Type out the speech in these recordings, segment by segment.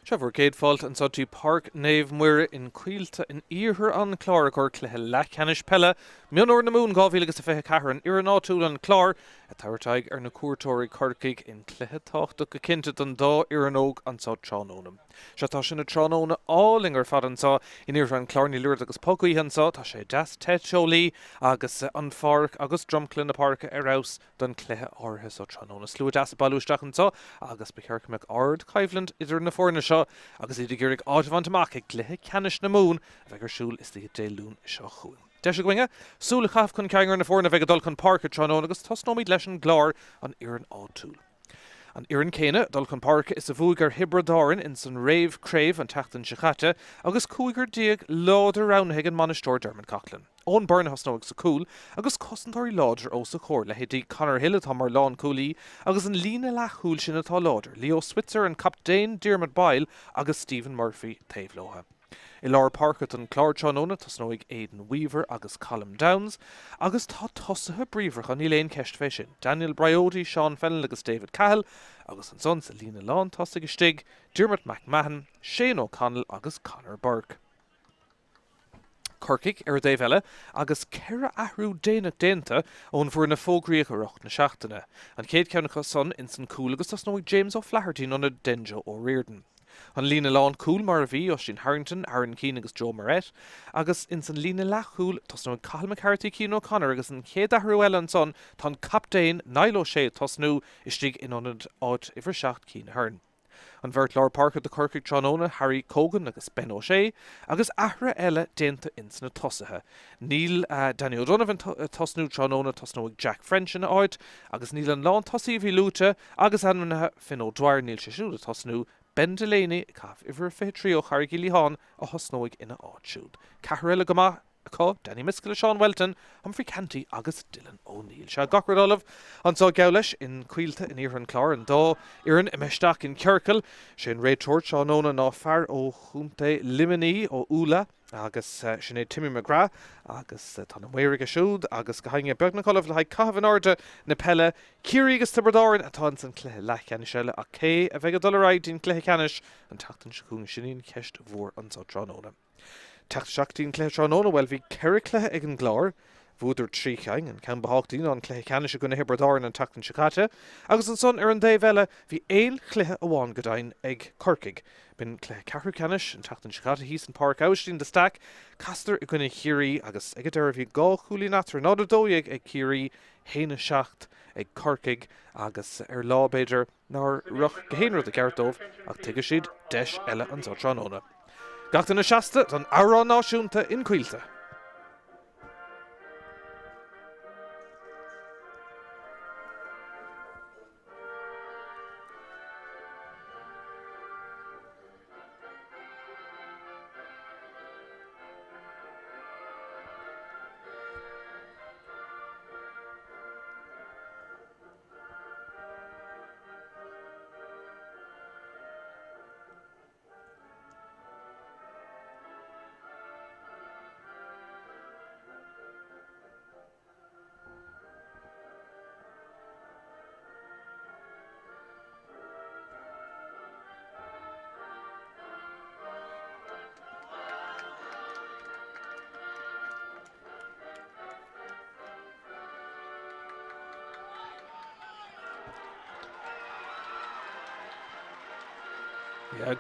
Seo bhur gcéad fáilte anseo dtí Páirc Naomh Muire in Coillte in iarthar an Chláir i gcomhair cluiche leathcheannais peile Mionúir na Mumhan 2024, an fhoireann áitiúil An Clár ag tabhairt aghaidh ar na cuairteoirí Corcaigh in cluiche tábhachtach go cinnte don dá fhoireann óg anseo tráthnóna. Sea tá sé ina tráthnóna álainn ar fad anseo in iarthar an Chláir, níl oiread agus puth gaoithe anseo, tá sé deas te teolaí agus an pháirc agus dromchla na páirce ar fheabhas don chluiche áirithe seo tráthnóna. Slua deas ag bailiú isteach anseo agus ba cheart go mbeadh ard-choimhlint idir na foirne seo agus iad ag iarraidh áit a bhaint amach i gcluiche ceannais na Mumhan a bheidh ar siúl istoíche Dé Luain seo chugainn. Deis againne súil a chaitheamh chun cinn ar na foirne a bheidh ag dul chun páirce tráthnóna agus tosnóimid leis an gClár, an fhoireann áitiúil. An fhoireann céanna ag dul chun páirce is a bhuaigh ar Thiobraid Árann ins an réamh-chraobh an tseachtain seo caite agus cúigear láidir roghnaithe ag an mbainisteoir Dermot Coughlan. Eoin Byrne a thosnóidh sa cúl agus cosantóirí láidre os a chomhair, leithéidí Conor Hill atá mar lánchúlaí agus an líne leathchúil sin atá láidir, Leo Switzer, an captaen Diarmuid Boyle agus Stephen Murphy taobh leo. I lár páirce don Chlár tráthnóna tosnóidh Aidan Weaver agus Colm Downes agus tá tosaithe bríomhara, níl aon cheist fé sin, Daniel Briody, Sean Fennell agus David Cahill agus ansan sa líne lán tosaigh istigh, Diarmuid McMahon, Shane O'Connell agus Conor Burke. Corcaigh ar an dtaobh eile agus 4 athrú déanach déanta ón bhfoireann a fógraíodh i rith na seachtaine. An chéad cheann acu san ins an cúl agus tosnóidh James O'Flaherty in ionad Denjo O'Riordan. An líne lánchúil mar a bhí, Oisín Harrington, Aaron Keane agus Joe Moret, agus ins an líne leathchúil tosnóidh Cathal McCarthy, Cian O'Connor agus an chéad athrú eile ansan tá an captaen Niall O'Shea ag tosnú istigh in ionad áit uimhir 7 Cian Ahern. An bheirt lár páirce do Chorcaigh tráthnóna, Harry Cogan agus Ben O'Shea, agus athruithe eile déanta ins na tosaithe. Níl Danny O'Donovan ag tosnú tráthnóna, tosnóidh Jack French ina áit, agus níl an lántosaí a bhí luaite agus ainmnithe, Finn O'Dwyer, níl sé siúd ag tosnú, Ben Delaney, ag caitheamh uimhir a 23 ó Charraig Uí Liatháin, a thosnóidh ina áit siúd. Ceathrar eile go maith acu, Danny Miskel, Sean Whelton, Humphrey Canty agus Dylan O'Neill. Sea, gach rud ullamh anso geall leis in Coillte in iarthar an Chláir, an dá fhoireann imithe isteach in ciorcal. Sé an réiteoir tráthnóna ná fear ó chontae Luimnigh, ó Úlla, Agus sin é Timmy McGrath agus tá na maoir aige siúd agus gach éinne beagnach ullamh le haghaidh caitheamh in airde na peile. Ciarraí agus Tiobraid Árann atá ins an cluiche leathcheannais eile ach cé a bheidh ag dul ar aghaidh dtí'n cluiche ceannais an tseachtain seo chugainn sin í an cheist mhór anso tráthnóna. Teacht isteach dtí'n cluiche tráthnóna, bhuel bhí 4 cluiche ag an gClár. Bhuadar 3 chinn, an ceann ba thábhachtaí ná an cluiche ceannais i gcoinne Thiobraid Árann an tseachtain seo caite, agus ansan ar an dtaobh eile bhí aon chluiche amháin go deimhin ag Corcaigh. B'in cluiche ceathrú ceannais an tseachtain seo caite thíos in Páirc Aibhistín de Staic. Chasadar i gcoinne Chiarraí agus ag an deireadh bhí 2 chúilín eatarthu, 0-12 ag Ciarraí, 1-7 ag Corcaigh agus ar lá b'fhéidir nár rith gach aon rud i gceart dóibh ach tuigfidh siad deis eile anso tráthnóna. Gach duine seasta don amhrán náisiúnta in Coillte.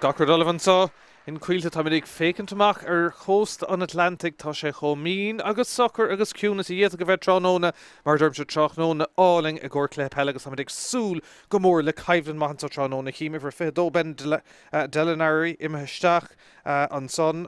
Gach rud ullamh anso in Coillte. Táimid ag féachaint amach ar chósta an Atlantaigh. Tá sé chomh mín agus socair agus ciúin is a d'fhéadfadh a bheith tráthnóna, mar a deirimse, tráthnóna álainn i gcomhair cluiche peile agus táimid ag súil go mór le coimhlint maith anso tráthnóna. Chím uimhir 22 Ben Delanary imithe isteach ansan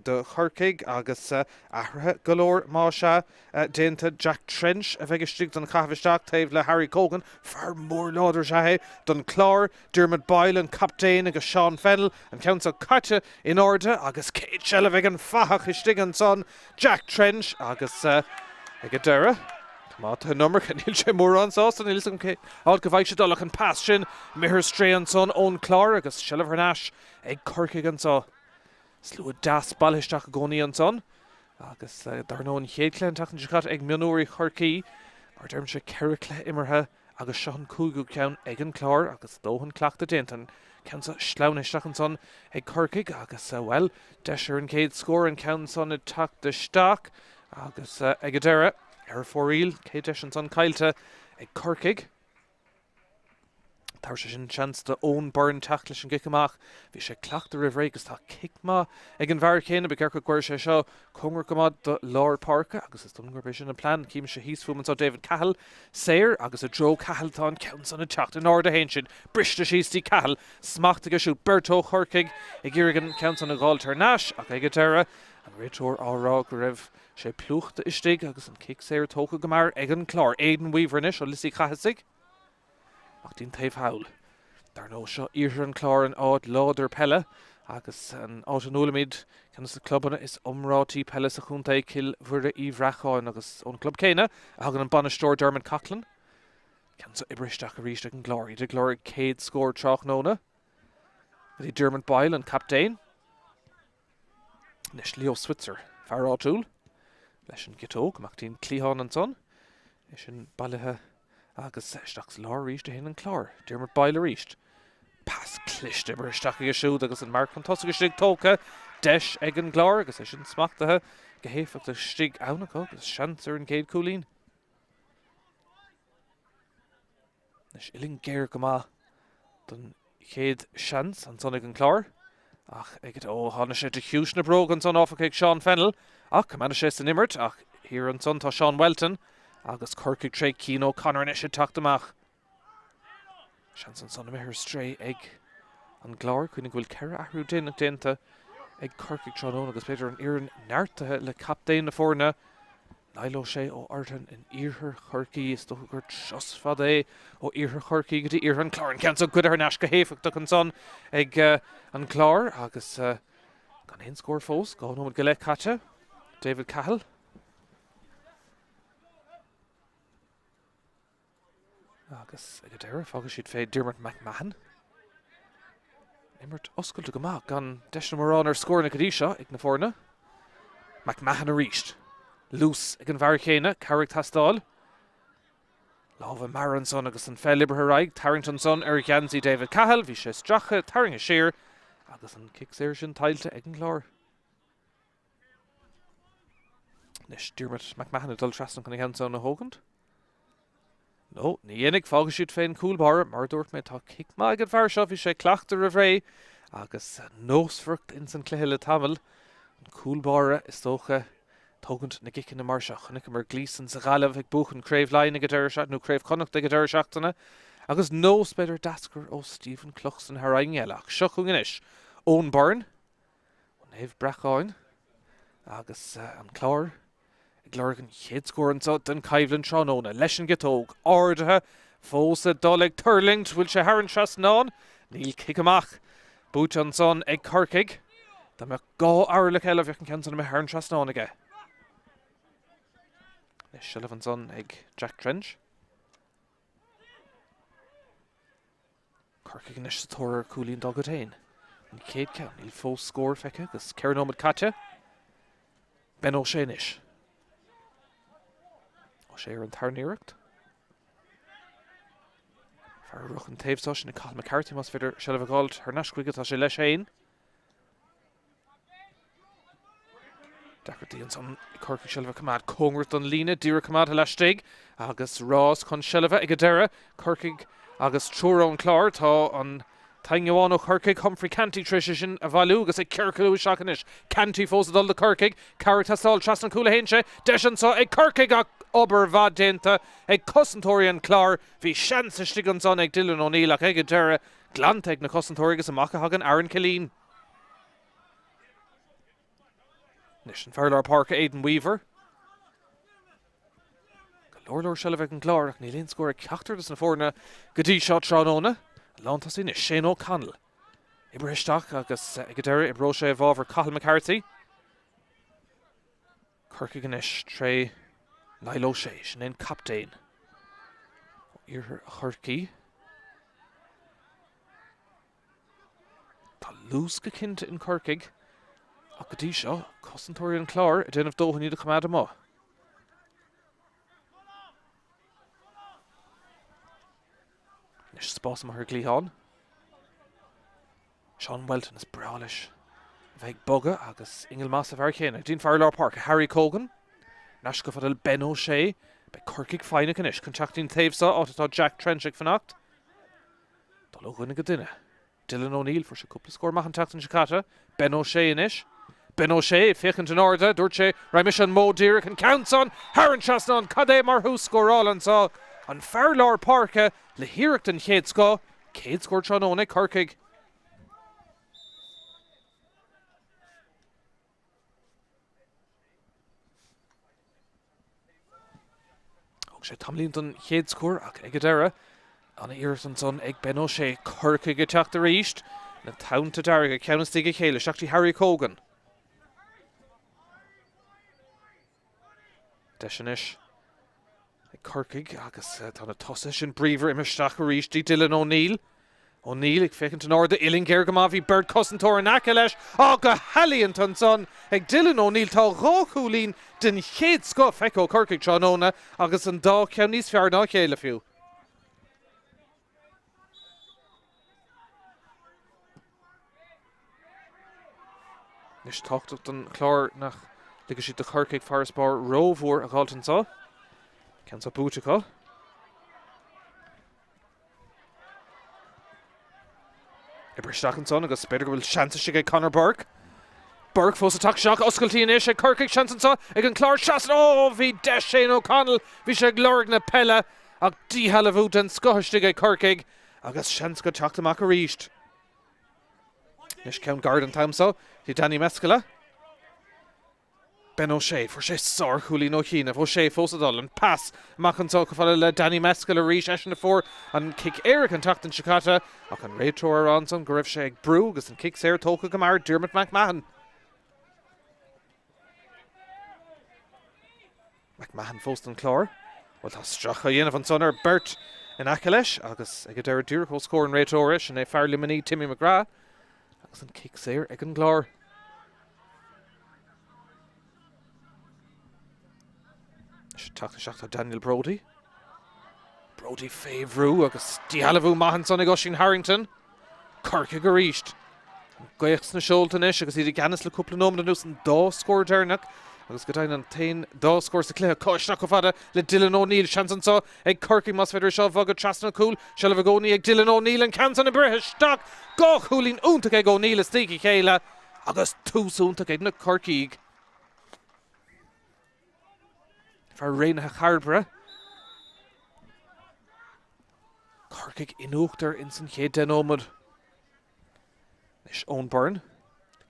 do Chorcaigh agus athruithe go leor más ea. déanta. Jack Trench a bheidh istigh don chaitheamh isteach taobh le Harry Cogan, fear mór láidir is ea é, don Chlár, Diarmuid Boyle, an captaen, agus Sean Fennell, an ceann seo caite in airde agus céad seilbh ag an bhfathach istigh ansan, Jack Trench, agus ag an deireadh, coimeádta an iomarca, níl sé mórán sásta, níl fhios agam cén áit go bhfaighidh sé dul ach an pas sin imithe ar strae ansan ón Chlár agus seilbh thar n-ais ag Corcaigh anso. Slua deas bailithe isteach i gcónaí ansan agus dar ndóigh an chéad chluiche an tseachtain seo caite ag mionúirí Chorcaí, mar a deirimse, 4 chluiche imeartha agus seo an cúigiú ceann ag an Clár agus dóthain cleachtaidh déanta. An Ceann seo sleamhnaithe isteach ansan ag Corcaigh agus, bhuel, deis ar an gcéad scór, an ceann san ag teacht isteach agus ag an deireadh, ar fóraoil, chéad deis ansan caillte ag Corcaigh. Tabharfaidh sé sin seans do Eoin Byrne teacht leis an gcic amach. Bhí sé ag cleachtadh roimh ré agus tá cic maith ag an bhfear céanna. Ba cheart go gcuirfeadh sé seo cóngarach go maith do lár páirce agus is dóigh liom gurb é sin an plean. Címse thíos fúm anseo David Cahill saor agus i dtreo Cahill tá an ceann san ag teacht in airde a théann sin. Briste síos dtí Cahill. Smacht aige siúd. Beirt ó Chorcaigh ag iarraidh an ceann san a dh'fháilt thar n-ais ach ag an deireadh an réiteoir á rá go raibh sé plúchta istigh agus an cic saor tógtha go mear ag an Clár. Aidan Weaver anois ó Lios Uí Chathasaigh. Amach dtí'n taobh thall. Dar ndóigh, seo iarthar an Chláir, an áit láidir peile agus an áit a mbuailimid ceann de na clubanna is iomráití peile sa chontae, Cill Mhuire Uí Bhreacáin, agus ón gclub céanna a thagann an bainisteoir Dermot Coughlan. Ceann seo oibrithe isteach arís ag an gClár, iad ag lorg céad scór tráthnóna. Go dtí Dermot Boyle, an captaen. Anois Leo Switzer, fear áitiúil, leis an gciotóg, amach dtí'n cliathán ansan. É sin bailithe agus isteach sa lár arís a théann an Clár. Dermot Boyle arís. Pas cliste oibrithe isteach aige siúd agus an marc chun tosaigh istigh tógtha. Deis ag an gClár agus é sin smachtaithe go héifeachtach istigh ann acu agus seans ar an gcéad chúilín. Anois uillinn géar go maith don chéad seans ansan ag an Clár ach ag ó tháinig sé de chiumhais na bróg ansan áfach ag Seán Fennell ach coimeádfaidh sé san imirt ach thiar ansan tá Seán Whelton agus Corcaigh tré Cian O'Connor anois ag teacht amach. Seans ansan imithe ar strae ag an gClár. Cuimhnigh go bhfuil 4 athrú déanach déanta ag Corcaigh tráthnóna agus b'fhéidir an fhoireann neartaithe le captaen na foirne Niall O'Shea ó Fhearthainn in iarthar Chorcaí. Is dócha gur turas fada é ó iarthar Chorcaí go dtí iarthar an Chláir. An ceann seo goidte thar n-ais go héifeachtach ansan ag an gClár agus gan aon scór fós, 2 nóiméad go leith caite. David Cahill. Agus ag an deireadh, fágfaidh siad fé Dermot McMahon. Imirt oscailte go maith, gan deiseanna mórán ar scóranna go dtí seo ag na foirne. McMahon arís. Luas ag an bhfear chéanna, cabhair ag teastáil. Lámha meara ansan agus an pheil oibrithe ar aghaidh, tarraingt ansan ar gheansaí David Cahill. Bhí sé stractha, tarraingthe siar agus an cic saor sin tuillte ag an gClár. Anois Dermot McMahon ag dul trasna chun an ceann san a thógaint. No, ní dhéanfaidh, fágfaidh siad fén cúl báire, mar a dúirt mé tá cic maith ag an bhfear seo, bhí sé ag cleachtadh roimh ré agus nósmhaireacht ins an cluiche le tamall. An cúl báire is dócha tógaint na gciceanna mar seo. Chonaiceamar Gleeson sa Ghaillimh ag buachan Craobh Laighean ag an deireadh seachtaine, nó Craobh Chonnacht ag an deireadh seachtaine agus nós b'fhéidir a d'eascair ó Stephen Cluxton thar éinne eile. Ach seo chugainn anois Eoin Byrne. Ó Naomh Breacáin agus an Clár ag lorg an chéad scór anseo den choimhlint tráthnóna leis an gciotóg ardaithe fós ag dul ag tuirlingt. Bhfuil sé thar an trasnán? Níl. Cic amach buaite ansan ag Corcaigh. Dá mbeadh 2 orlach eile bheadh an ceann san imithe thar an trasnán aige. Anois seilbh ansan ag Jack Trench. Corcaigh anois sa tóir ar chúilín dá gcuid féin. An chéad ceann, níl fós scór feicthe agus 4 nóiméad caite. Ben O'Shea anois. O'Shea ar an tarna iarracht. Fear a rith an taobh seo sin Cathal McCarthy más féidir seilbh a dh'fháilt thar n-ais chuige tá sé leis féin. Deacrachtaí ansan ag Corcaigh seilbh a choimeád cóngarach don líne, díreach coimeádtha laistigh agus rás chun seilbhe ag an deireadh. Corcaigh agus triúr ón Chlár. Tá an t-éinne amháin ó Chorcaigh, Humphrey Canty, tar éis é sin a bhailiú agus ag ciorclú isteach anois. Canty fós ag dul do Chorcaigh. Cabhair ag teastáil trasna an chúil a théann sé. Deis anseo ag Corcaigh ach obair mhaith déanta ag cosantóirí an Chláir. Bhí seans istigh ansan ag Dylan O'Neill ach ag an deireadh glanta ag na cosantóirí agus amach a thagann Aaron Killeen. Anois an fear lár páirce Aidan Weaver. Go leor leor seilbh ag an gClár ach níl aon scór ag ceachtar de na foirne go dtí seo tráthnóna. An lántosaí anois Shane O'Connell. Oibrithe isteach agus ag an deireadh oibreoidh sé i bhfabhar Cathal McCarthy. Corcaigh anois tré Niall O'Shea, sin é an captaen ó iarthar Chorcaí. Tá luas go cinnte in Corcaigh ach go dtí seo, cosantóirí an Chláir ag déanamh dóthain iad a choimeád amuigh. Anois spás amuigh ar an gcliathán. Seán Whelton, is breá leis a bheith ag bogadh agus ingeall maith sa bhfear chéanna. Go dtí an fear lár páirce, Harry Cogan. Ar ais chomh fada le Ben O'Shea. Beidh Corcaigh foighneach anois chun teacht dtí'n taobh seo, áit atá Jack Trench ag fanacht. Dul ó dhuine go duine. Dylan O'Neill, fuair sé cúpla scór maith an tseachtain seo caite. Ben O'Shea anois. Ben O'Shea ag féachaint in airde, dúirt sé, Raghaidh mise an modh díreach, an ceann san thar an trasnán, cad é mar thús scórála anseo. An fear lár páirce le hiarracht den chéad scoth, céad scór tráthnóna ag Corcaigh. Thóg sé tamaillín don chéad scór ach ag an deireadh, an-iarracht ansan ag Ben O'Shea. Corcaigh ag teacht arís. Na Tonnta Dearga, ceann istigh a chéile, isteach dtí Harry Cogan. Deis anois ag Corcaigh agus tá na tosaithe sin bríomhar imithe isteach arís dtí Dylan O'Neill. O'Neill ag féachaint in airde, uillinn géar go maith, bhí beirt cosantóir in aice leis. Á, go healaíonta ansan ag Dylan O'Neill. Tá dhá chúilín den chéad scoth feicthe ó Chorcaigh tráthnóna agus an dá cheann níos fearr ná a chéile fiú. Anois tábhachtach don Chlár nach ligfidh siad do Chorcaigh farasbarr rómhór a dh'fháilt anseo. Ceann seo buaite acu. Oibrithe isteach ansan agus b'fhéidir go bhfuil seans istigh ag Conor Burke. Burke fós ag teacht isteach, oscailtí anois ag Corcaigh, seans anseo ag an Clár trasna, ó bhí deis Shane O'Connell, bhí sé ag lorg na peile ach díshealbhú den scoth istigh ag Corcaigh agus seans acu teacht amach arís. Anois ceann gairid an t-am seo, dtí Danny Mescala. Ben O'Shea, fuair sé sárchúilín ó chianaibh. O'Shea fós ag dul, an pas amach anseo chomh fada le Danny Mescala arís, eisean a fuair an cic éirice an tseachtain seo caite ach an réiteoir ag rá ansan go raibh sé ag brú agus an cic saor tógtha go mear Dermot McMahon. McMahon fós don Chlár. Bhuel, tá stracadh á dhéanamh ansan ar beirt in aice leis agus ag an deireadh díreach os comhair an réiteora, sin é fear Luimnigh, Timmy McGrath, agus an cic saor ag an gClár. Ag teacht isteach tá Daniel Brody. Brody fé bhrú agus díshealbhú maith ansan ag Oisín Harrington. Corcaigh arís. An ghaoth sna seolta anois agus iad i gceannas le cúpla nóiméad anuas, an dá scór deireanach agus go deimhin an t-aon dá scór sa chluiche acu. Isteach chomh fada le Dylan O'Neill. Seans anseo ag Corcaigh más féidir é seo a bhogadh trasna an chúil. Seilbh i gcónaí ag Dylan O'Neill. An ceann san oibrithe isteach. Dhá chúilín iontach ag O'Neill istigh a chéile agus tús iontach ag na Corcaígh. Fear Raonaithe Chairbre. Corcaigh in uachtar ins an chéad 10 nóiméad. Anois Eoin Byrne,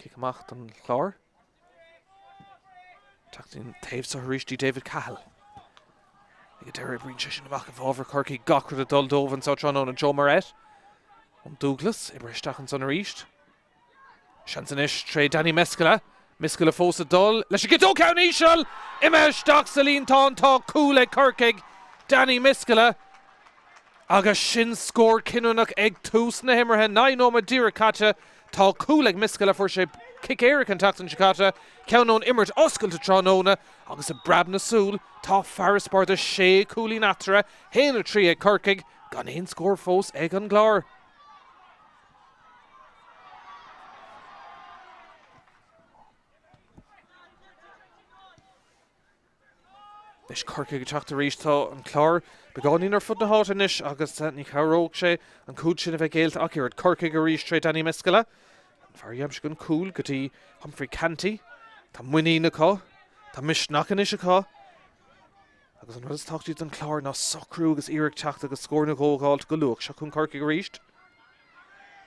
cic amach don Chlár. Teacht an taobh seo arís dtí David Cahill. Ag an deireadh oibríonn sé sin amach i bhfabhar Chorcaí gach rud ag dul dóibh anseo tráthnóna. Joe Moret ón Dúglas oibrithe isteach ansan arís. Seans anois tré Danny Mescala. Mescala fós ag dul leis an gcic. Ó ceann íseal! Imithe isteach sa líontán. Tá cúl ag Corcaigh. Danny Mescala. Agus sin scór cinniúnach ag tús na himeartha. 9 nóiméad díreach caite. Tá cúl ag Mescala. Fuair sé cic éirice an tseachtain seo caite. Ceann ón imirt oscailte tráthnóna. Agus i bpreab na súl, tá farasbarr de sé chúilín eatarthu. 1-3 ag Corcaigh. Gan aon scór fós ag an gClár. Anois Corcaigh ag teacht arís. Tá an Clár beagáinín ar fud na háite anois agus ní chabhródh sé an cúl sin a bheith géillte ach oiread. Corcaigh arís tré Danny Mescala. An fear a d'aimsigh an cúl go dtí Humphrey Canty. Tá muinín acu. Tá misneach anois acu. Agus an rud is tábhachtaí don Chlár ná socrú agus iarraidh teacht agus scór nó dhó a dh'fháilt go luath. Seo chugainn Corcaigh arís.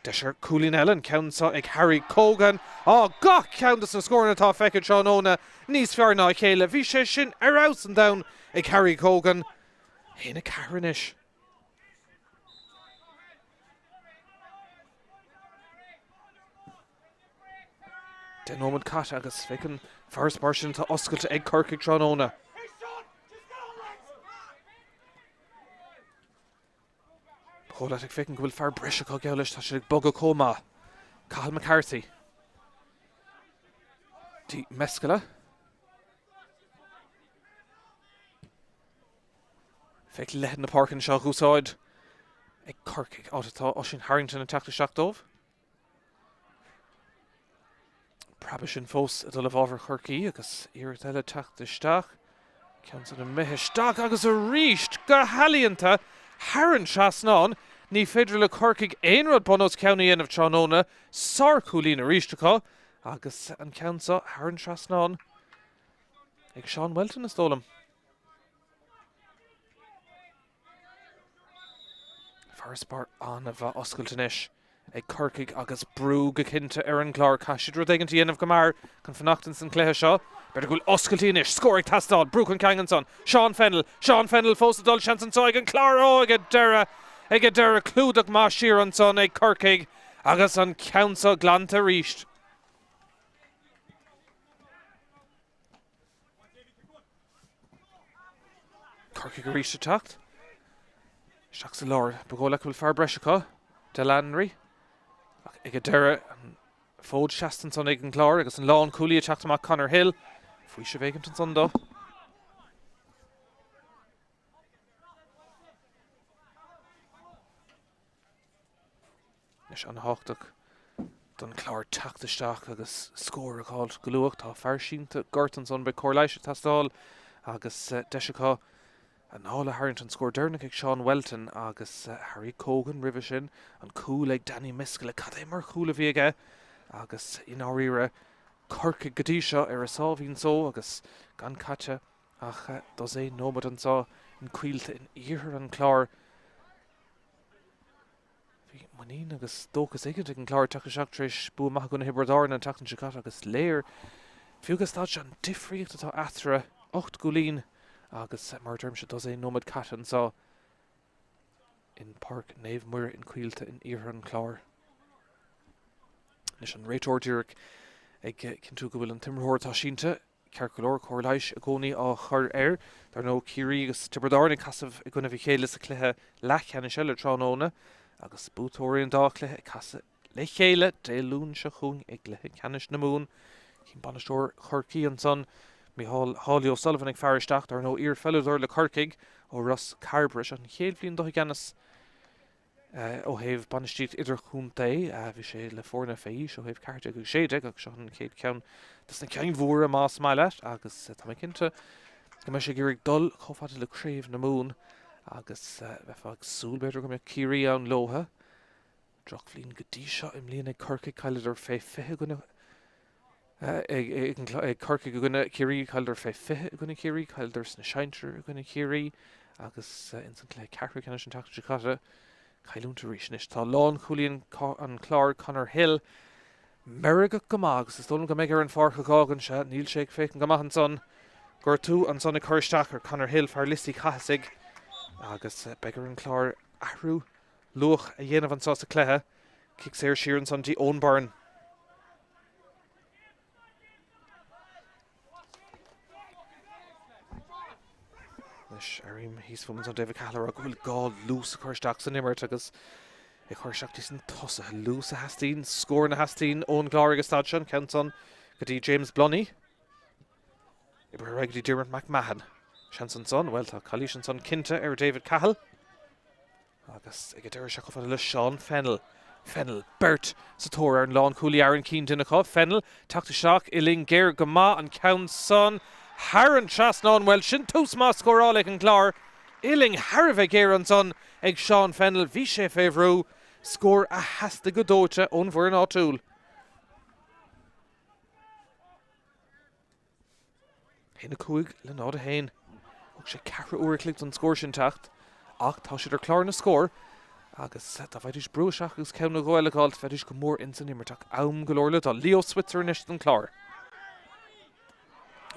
Deis ar chúilín eile, an ceann seo ag Harry Cogan. Á, gach ceann de na scóranna atá feicthe tráthnóna níos fearr ná a chéile. Bhí sé sin ar fheabhas an domhan ag Harry Cogan. 1, 4 anois. 10 nóiméad caite agus féach an farasbarr sin atá oscailte ag Corcaigh tráthnóna. Ba dhóigh leat ag féachaint go bhfuil fear breise acu geall leis, tá siad ag bogadh chomh maith. Cathal McCarthy. Dtí Mescala. Féach leithead na páirce anseo á úsáid ag Corcaigh, áit atá Oisín Harrington ag teacht isteach dóibh. Preabadh sin fós ag dul i bhfabhar Chorcaí agus iarracht eile teacht isteach. Ceann san imithe isteach agus arís go healaíonta thar an trasnán. Ní féidir le Corcaigh aon rud bun os cionn a dhéanamh tráthnóna. Sárchúilín arís acu agus an ceann seo thar an trasnán ag Seán Whelton is dóigh liom. Farasbarr an-mhaith oscailte anois ag Corcaigh agus brú go cinnte ar an gClár. Caithfidh siad rud éigin a dhéanamh go mear chun fanacht ins an chluiche seo. B'fhéidir go bhfuil oscailtí anois. Scór ag teastáil. Brú chun cinn ansan. Seán Fennell. Seán Fennell fós ag dul. Seans anso ag an Clár. Ó, ag an deireadh. Ag an deireadh. Clúdach maith siar ansan ag Corcaigh agus an ceann seo glanta arís. Corcaigh arís ag teacht. Isteach sa lár. Ba dhóigh leat go bhfuil fear breise acu. Delanry. Ach ag an deireadh, an fód seasta ansan ag an gClár agus an lánchúlaí ag teacht amach Conor Hill. Faoiseamh éigint ansan dó. Anois an-thábhachtach don Chlár teacht isteach agus scór a fháilt go luath. Tá fear sínte gortaithe ansan, beidh cóir leighis ag teastáil agus deis acu anáil a tharraingt. An scór deireanach ag Seán Whelton agus Harry Cogan roimhe sin. An cúl ag Danny Miskel. Cad é mar chúl a bhí aige agus i ndáiríre Corcaigh go dtí seo ar a sáimhín só agus gan caite ach dosaen nóiméad anseo in Coillte in iarthar an Chláir. Bhí muinín agus dóchas éigin ag an gClár teacht isteach tar éis bua maith i gcoinne Thiobraid Árann an tseachtain seo caite agus is léir, fiú ag an staid seo, an difríocht atá eatarthu, 8 gcúilín agus, mar a deirimse, dosaen nóiméad caite anseo in Páirc Naomh Muire in Coillte in iarthar an Chláir. Anois an réiteoir díreach ag cinntiú go bhfuil an t-imreoir atá sínte Ceart go leor, cóir leighis i gcónaí á chur air. Dar ndóigh, Ciarraí agus Tiobraid Árann ag casadh i gcoinnibh a chéile sa chluiche leathcheannais eile tráthnóna agus buaiteoirí an dá chluiche ag casadh le chéile Dé Luain seo chugainn i gcluiche ceannais na Mumhan. Chím bainisteoir Chorcaí ansan, Mícheál Holly O'Sullivan ag faire isteach, dar ndóigh, iar-pheileadóir le Corcaigh ó Ros Cairbre. Seo an chéad bhliain dó i gceannas Ó thaobh bainistíocht idirchontae, bhí sé le foirne fé aois ó thaobh 14 agus 16 agus seo an chéad cheann des na cinn mhóra más maith leat agus tá mé cinnte go mbeidh sé ag iarraidh dul chomh fada le Craobh na Mumhan agus bheifeá ag súil b'fhéidir go mbeadh Ciarraí ann leotha. Drochbhliain go dtí seo i mbliana ag Corcaigh, chailleadar fé 20 i gcoinne ag Corcaigh i gcoinne Chiarraí, chailleadar fé 20 i gcoinne Chiarraí, chailleadar sna sinsir i gcoinne Chiarraí agus ins an cluiche ceathrú ceannais an tseachtain seo caite, cailliúint arís. Anois tá lánchúlaí an Chláir, Conor Hill, meirgeach go maith agus is dóigh liom go mbeidh air an pháirc a dh'fhágaint. Sea, níl sé ag féachaint go maith ansan. Gortú ansan ag cur isteach ar Conor Hill, fear Lios Uí Chathasaigh agus beidh ar an Chlár athrú luath a dhéanamh anso sa chluiche. Cic saor siar ansan dtí Eoin Byrne. Anois, airím thíos fúm ansan David Cahill ag rá go bhfuil gá luas a chur isteach san imirt agus é chur isteach dtí sna tosaithe. Luas a theastaíonn, scóranna a theastaíonn ón gClár ag an staid seo, an ceann san go dtí James Blunny. Oibrithe ar aghaidh go dtí Diarmuid McMahon. Seans ansan, bhuel tá calaois ansan cinnte ar David Cahill. Agus ag an deireadh seo chomh fada le Seán Fennell. Fennell, beirt sa tóir ar an lánchúlaí Aaron Keane duine acu. Fennell, teacht isteach uillinn géar go maith an ceann san thar an trasnán. Bhuel, sin tús maith scórála ag an gClár. Uillinn thar a bheith géar ansan ag Seán Fennell. Bhí sé fé bhrú. Scór a theastaigh go dóite ón bhfoireann áitiúil. 1, 5 le 0, 1. Thóg sé ceathrú uair a chloig don scór sin teacht ach tá siad ar chlár na scór agus dá bhfaighidís brú isteach agus ceann nó dhó eile a dh'fháilt bheidís go mór ins an imirt ach am go leor le dul. Leo Switzer anois don Chlár.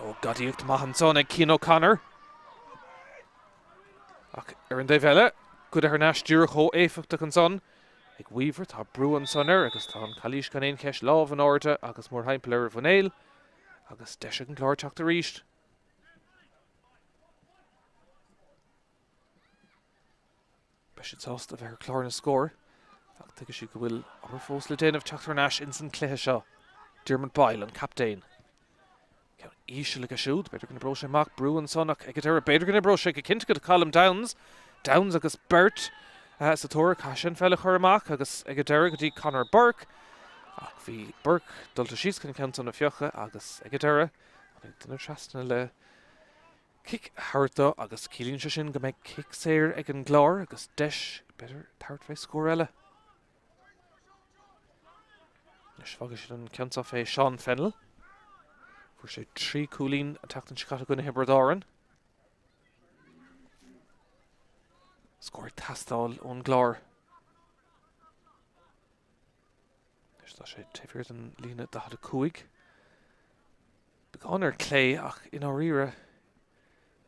Ó, gadaíocht maith ansan ag Cian O'Connor. Ach ar an dtaobh eile, goid thar n-ais díreach chomh éifeachtach ansan ag Weaver. Tá brú ansan air agus tá an calaois gan aon cheist lámh in airde agus mórthimpeall ar a mhuinéal. Agus deis ag an gClár teacht arís. Beidh siad sásta a bheith ar chlár na scór ach tuigfidh siad go bhfuil obair fós le déanamh teacht thar n-ais ins an cluiche seo. Diarmuid Boyle, an captaen. Ceann íseal aige siúd, b'fhéidir go n-oibreoidh sé amach, brú ansan ach ag an deireadh b'fhéidir go n-oibreoidh sé go cinnte go Colm Downes. Downes agus beirt sa tóir, caithfidh sé an pheil a chur amach agus ag an deireadh go dtí Conor Burke. Ach bhí Burke dulta síos chun an ceann san a phiocadh agus ag an deireadh tháinig duine trasna le cic a thabhairt dó agus ciallaíonn sé sin go mbeidh cic saor ag an gClár agus deis, b'fhéidir, tabhairt fé scór eile. Anois fágfaidh siad an ceann seo fé Seán Fennell. Fuair sé 3 cúilín an tseachtain seo caite i gcoinne Thiobraid Árann. Scór ag teastáil ón gClár. Anois tá sé taobh thiar den líne 45. Beagán ar clé ach i ndáiríre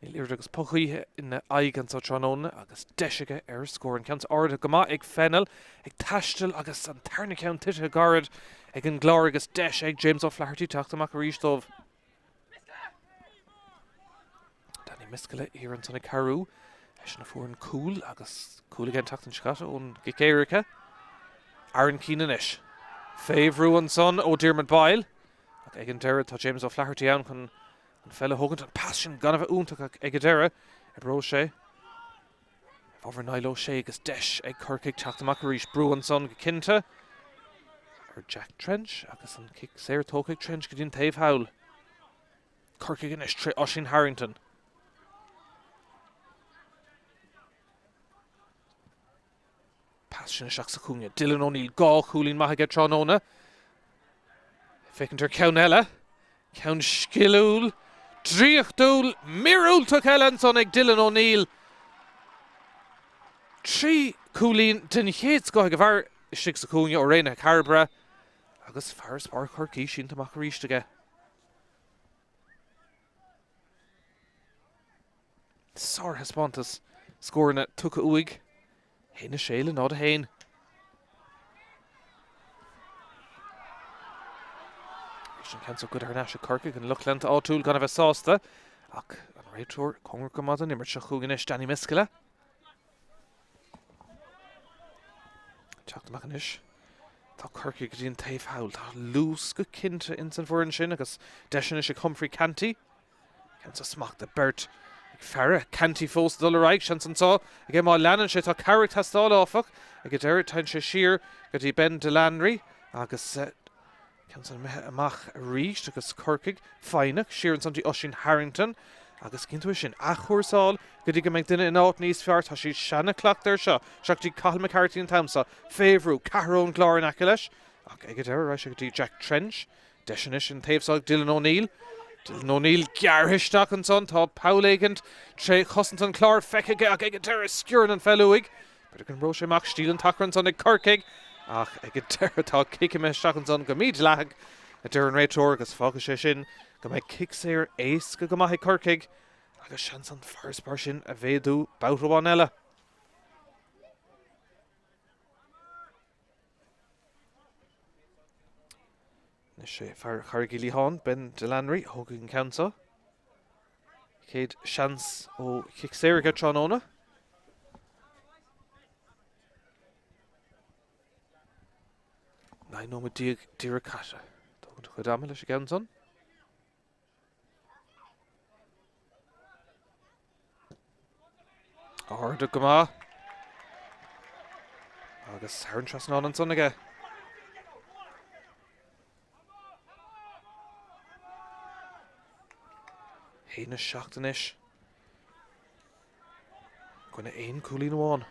níl oiread agus puth gaoithe ina aghaidh anso tráthnóna agus deis aige ar scór. An ceann seo ardaithe go maith ag Fennell ag taisteal agus an tarna ceann tite gairid ag an gClár agus deis ag James O'Flaherty teacht amach arís dóibh. Danny Miskella thiar ansan ag cabhrú. Eisean a fuair an cúl agus cúl aige an tseachtain seo caite ón gcic éirice. Aaron Keane anois. Fé bhrú ansan ó Diarmuid Boyle. Ach ag an deireadh tá James O'Flaherty ann chun an pheil a thógaint. An pas sin gan a bheith iontach ach ag an deireadh oibreoidh sé i bhfabhar Niall O'Shea agus deis ag Corcaigh teacht amach arís. Brú ansan go cinnte ar Jack Trench agus an cic saor tógtha ag Trench go dtí an taobh thall. Corcaigh anois tré Oisín Harrington. Pas sin isteach sa chúinne. Dylan O'Neill, 2 chúilín maith aige tráthnóna. Féachaint ar cheann eile. Ceann sciliúil, draíochtúil, míorúilteach eile ansan ag Dylan O'Neill. 3 chúilín den chéad scoth ag an bhfear istigh sa chúinne ó Raonaithe Cairbre agus farasbarr Chorcaí sínte amach arís aige. Sárthaispeántas scóranna tugtha uaidh. 1, 6 le 0, 1. Arís an ceann seo goidte thar n-ais ag Corcaigh, an lucht leanta áitiúil gan a bheith sásta ach an réiteoir cóngarach go maith don imirt. Seo chugainn anois Danny Miskella. Teacht amach anois. Tá Corcaigh go dtí an taobh thall. Tá luas go cinnte ins an bhfoireann sin agus deis anois ag Humphrey Canty. Ceann seo smachtaithe beirt ag faire. Canty fós ag dul ar aghaidh. Seans anseo aige má leanann sé. Tá cabhair ag teastáil áfach. Ag an deireadh téann sé siar go dtí Ben Delanry agus ceann san imithe amach arís agus Corcaigh foighneach siar ansan dtí Oisín Harrington agus cíonn tú é sin athchúrsáil go dtí go mbeidh duine in áit níos fearr. Tá siad seana-chleachta air seo. Isteach go dtí Cathal McCarthy an t-am seo. Fé bhrú, ceathrar ón gClár in aice leis ach ag an deireadh raghaidh sé go dtí Jack Trench. Deis anois an taobh seo ag Dylan O'Neill. Dylan O'Neill gearrtha isteach ansan. Tá poll éigint tré chosaint an Chláir feicthe aige ach ag an deireadh sciorrann an pheil uaidh. B'fhéidir go n-oibreoidh sé amach stíl an t-achar ansan ag Corcaigh ach ag an deireadh tá cic imithe isteach ansan go mídhleathach, a deir an réiteoir agus fágfaidh sé sin go mbeidh cic saor éasca go maith ag Corcaigh agus seans an farasbarr sin a mhéadú babhta amháin eile. Anois é fear Charraig Uí Liatháin, Ben Delanry, a thógfaidh an ceann seo. Chéad seans ó chic saor aige tráthnóna. 19 nóiméad díreach caite. Tógaint a chuid ama leis an gceann san. Ardaithe go maith. Agus thar an trasnán ansan aige. 1 7 anois. Coinne aon cúilín amháin.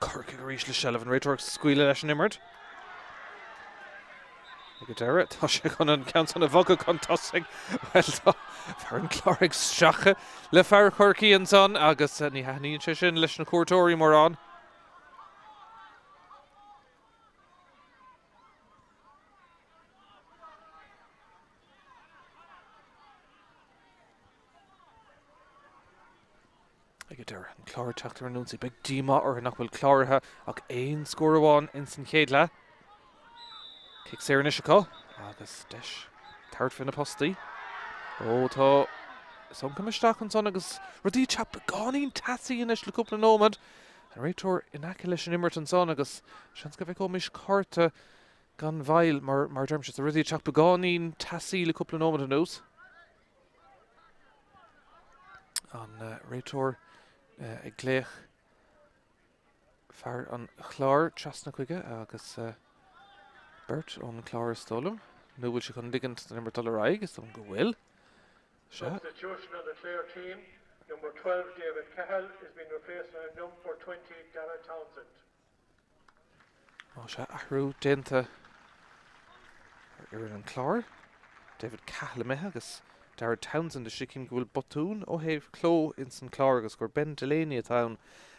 Corcaigh arís le seilbh an réiteoir ag scaoileadh leis an imirt. Ag an deireadh, tá sé chun an ceann san a bhogadh chun tosaigh. Bhuel, tá fear an Chláir ag stracadh le fear Chorcaí ansan agus ní thaitníonn sé sin leis na cuairteoirí mórán. Ag an deireadh, an Clár ag teacht ar an ionsaí. Beidh díomá orthu nach bhfuil cláraithe ach aon scór amháin ins an chéad leath. Cic saor anois acu agus deis tabhairt faoi na postaí. Ó tá ioncam isteach ansan agus rudaí ag teacht beagáinín teasaí anois le cúpla nóiméad. An réiteoir in aice leis an imirt ansan agus seans go bhfeicfimid cárta gan mhoill mar mar a deirimse tá rudaí ag teacht beagáinín teasaí le cúpla nóiméad anuas. An réiteoir ag glaoch fear an Chláir trasna chuige agus. Beirt ón Chlár is dóigh liom. Nó bhfuil sé chun ligint don imirt dul ar aghaidh? Is dóigh liom go bhfuil. Sea. Substitution on the Clare team, number 12 David Cahill is being replaced by number 20 Darragh Townsend. Ó sea, athrú déanta ar fhoireann an Chláir. David Cahill imithe agus Darragh Townsend istigh. Cím go bhfuil botún ó thaobh cló ins an chlár agus gur Ben Delaney atá ann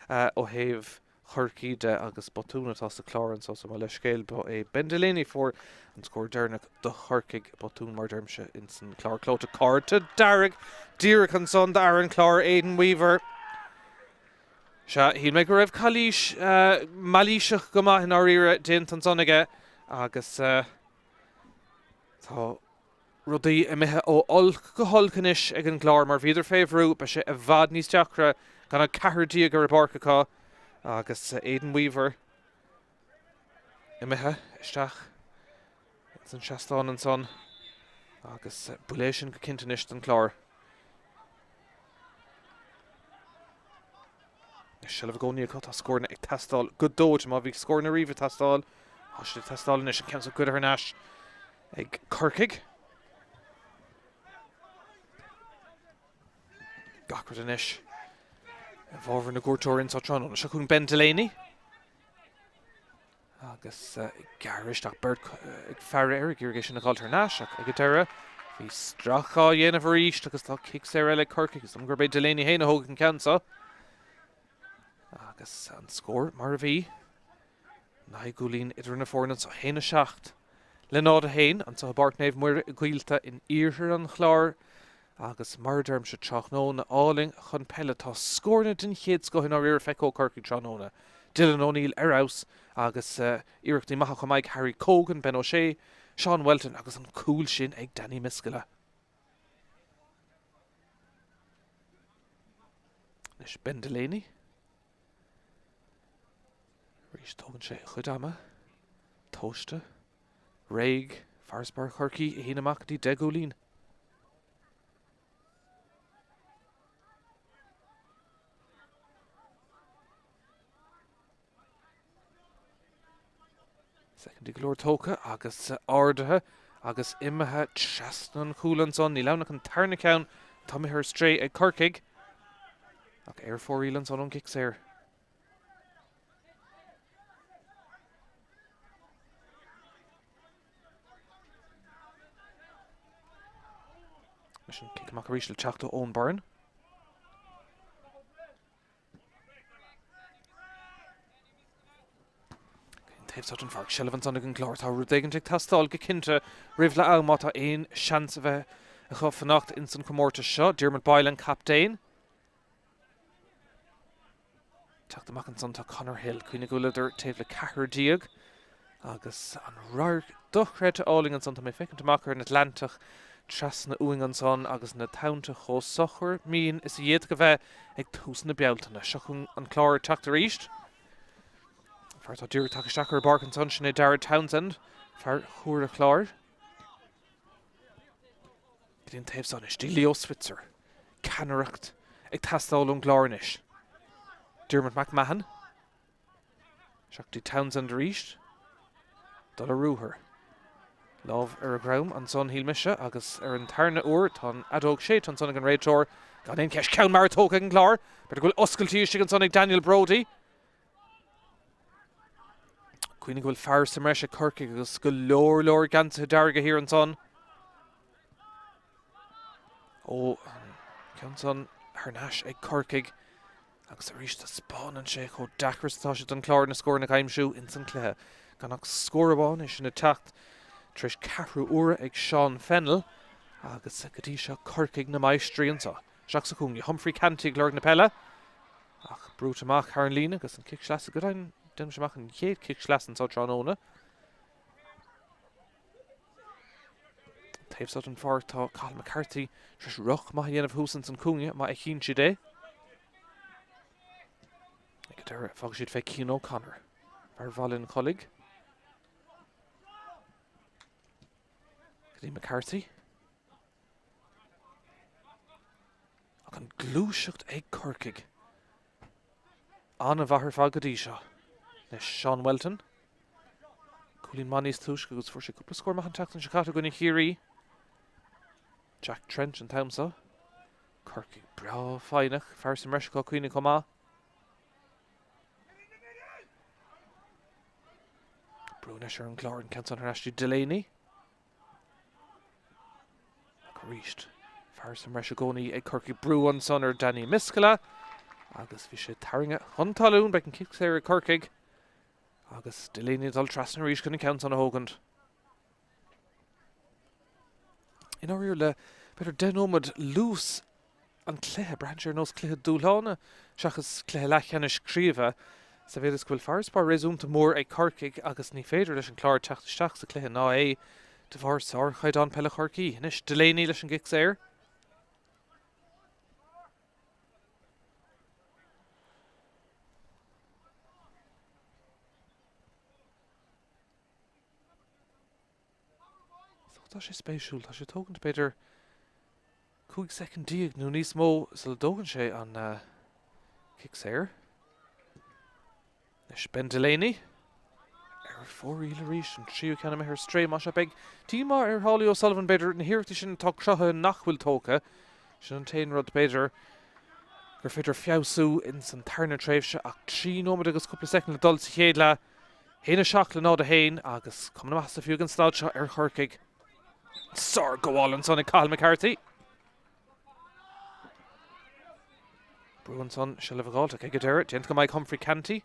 ó thaobh Chorcaí de agus botún atá sa chlár anso so mo leithscéal. Ba é Ben Delaney fuair an scór deireanach do Chorcaigh, botún mar deirimse ins an chlár clóite. Cárta dearg díreach ansan d'fhear an Chláir, Aidan Weaver. Sea, shíl mé go raibh calaois mailíseach go maith i ndáiríre déanta ansan aige agus tá rudaí imithe ó olc go holc anois ag an gClár mar bhíodar fé bhrú, beidh sé i bhfad níos deacra gan ach 14 ar an bpáirc acu agus Aidan Weaver imithe isteach ins an seastán ansan agus buille é sin go cinnte anois don Chlár. Seilbh i gcónaí acu, tá scóranna ag teastáil go dóite. Má bhí scóranna riamh ag teastáil, tá siad ag teastáil anois. An ceann seo goidte thar n-ais ag Corcaigh. Gach rud anois i bhfabhar na gcuairteoirí anseo tráthnóna. Seo chugainn Ben Delaney. Agus gearradh isteach beirt ag faire air ag iarraidh é sin a dh'fháilt thar n-ais ach ag an deireadh bhí stracadh á dhéanamh arís agus tá cic saor eile ag Corcaigh. Is dóigh liom gurb é Delaney féin a thógfaidh an ceann seo. Agus an scór mar a bhí. Naoi gcúilín idir na foirne anseo, 1-7 le 0-1 anseo i bPáirc Naomh Muire i gCoillte in iarthar an Chláir. Agus mar a deirimse, tráthnóna álainn chun peile. Tá scóranna den chéad scoth i ndáiríre feicthe ó Corcaigh tráthnóna. Dylan O'Neill ar fheabhas agus iarrachtaí maithe chomh maith ag Harry Cogan, Ben O'Shea, Seán Whelton agus an cúl sin ag Danny Miskella. Anois Ben Delaney. Arís tógann sé a chuid ama. Tomhaiste. Réidh, farasbarr Chorcaí a shíneadh amach go dtí 10 gcúilín. Soicindí go leor tógtha agus ardaithe agus imithe trasna an chúil ansan. Níl ann ach an tarna ceann atá imithe ar strae ag Corcaigh. Ach ar fóraoil ansan ón gcic saor. Leis an cic amach arís le teacht ó Eoin Byrne. An taobh seo den pháirc, seilbh ansan ag an gClár. Tá rud éigin ag teastáil go cinnte roimh leath am má tá aon seans a bheith acu fanacht ins an chomórtas seo. Diarmuid Boyle an captaen. Teacht amach ansan tá Conor Hill. Cuimhnigh go bhfuileadar taobh le ceathrar déag agus an radharc dochreidte álainn ansan. Tá mé ag féachaint amach ar an Atlantach trasna uainn ansan agus na tonnta chomh socair mín is a d'fhéadfadh a bheith ag tús na Bealtaine. Seo chugainn an Clár ag teacht arís. An fear atá díreach tagtha isteach ar an bpáirc ansan, sin é Darragh Townsend, fear Thuar an Chláir. Go dtí an taobh seo anois, dtí Leo Switzer. Ceannaireacht ag teastáil ón gClár anois. Diarmuid McMahon. Isteach dtí Townsend arís. Dul ar ruathar. Lámh ar a dhroim ansan, shíl mise, agus ar an tarna uair tá an fheadóg séidte ansan ag an réiteoir. Gan aon cheist, ceann mear tógtha ag an gClár. B'fhéidir go bhfuil oscailtí istigh ansan ag Daniel Brody. Cuimhnigh go bhfuil fear sa mbreis ag Corcaigh agus go leor leor geansaithe dearga thiar ansan. Ó, an ceann san thar n-ais ag Corcaigh agus arís taispeánann sé chomh deacair is atá sé don Chlár na scóranna a aimsiú ins an cluiche. Gan ach scór amháin, é sin ag teacht tar éis ceathrú uaire ag Seán Fennell agus go dtí seo Corcaigh na máistrí anseo. Isteach sa chúinne, Humphrey Canty ag lorg na peile. Ach brúite amach thar an líne agus an cic sleasa go deimhin, déanaimse amach an chéad chic sleasa anseo tráthnóna. Taobh seo den pháirc tá Cathal McCarthy tar éis rith maith a dhéanamh thuas ins an cúinne má fheicíonn siad é. Ag an deireadh fágfaidh siad fé Cian O'Connor. Fear Bhaile an Chollaigh. Go dtí McCarthy. Ach an gluaiseacht ag Corcaigh. An-mhaith ar fad go dtí seo. Anois Seán Whelton. cúilín maith níos túisce agus fuair sé cúpla scór maith an tseachtain seo caite i gcoinne Chiarraí. Jack Trench an t-am seo. Corcaigh breá foighneach, fear sa mbreis acu cuimhnigh chomh maith. Brú anois ar an gClár an ceann san thar n-ais dtí Delaney. Ach arís, fear sa mbreis i gcónaí ag Corcaigh brú ansan ar Danny Miskella agus bhí sé tarraingthe chun talún. Beidh an cic saor ag Corcaigh agus Delaney ag dul trasna arís chun an ceann san a thógaint. I ndáiríre le b'fhéidir 10 nóiméad luas an cluiche, braitheann sé ar nós cluiche dúshláin seachas cluiche leathcheannais craoibhe, sa mhéad is go bhfuil farasbarr réasúnta mór ag Corcaigh agus ní féidir leis an Clár teacht isteach sa chluiche ná é de bharr sárchaighdeán peile Chorcaí. Anois Delaney leis an gcic saor. So tá sé spéisiúil, tá sé ag tógaint b'fhéidir 15 soicind nó níos mó sula dtógann sé an cic saor. Anois Ben Delaney ar fóraoil arís, an tríú ceann imithe ar strae. Más ea, beidh díomá ar Holly O'Sullivan b'fhéidir na hiarrachtaí sin atá cruthaithe nach bhfuil tógtha. Sin an t-aon rud b'fhéidir gur féidir feabhsú ins an tarna tréimhse ach 3 nóiméad agus cúpla soicind le dul sa chéad leath. 1, 7 le 0, 1 agus cuma na maitheasa fiú ag an staid seo ar Chorcaigh. Sárghabháil ansan ag Cathal McCarthy. Brú ansan, seilbh a fháilt ag an deireadh. Déanta go maith ag Humphrey Canty.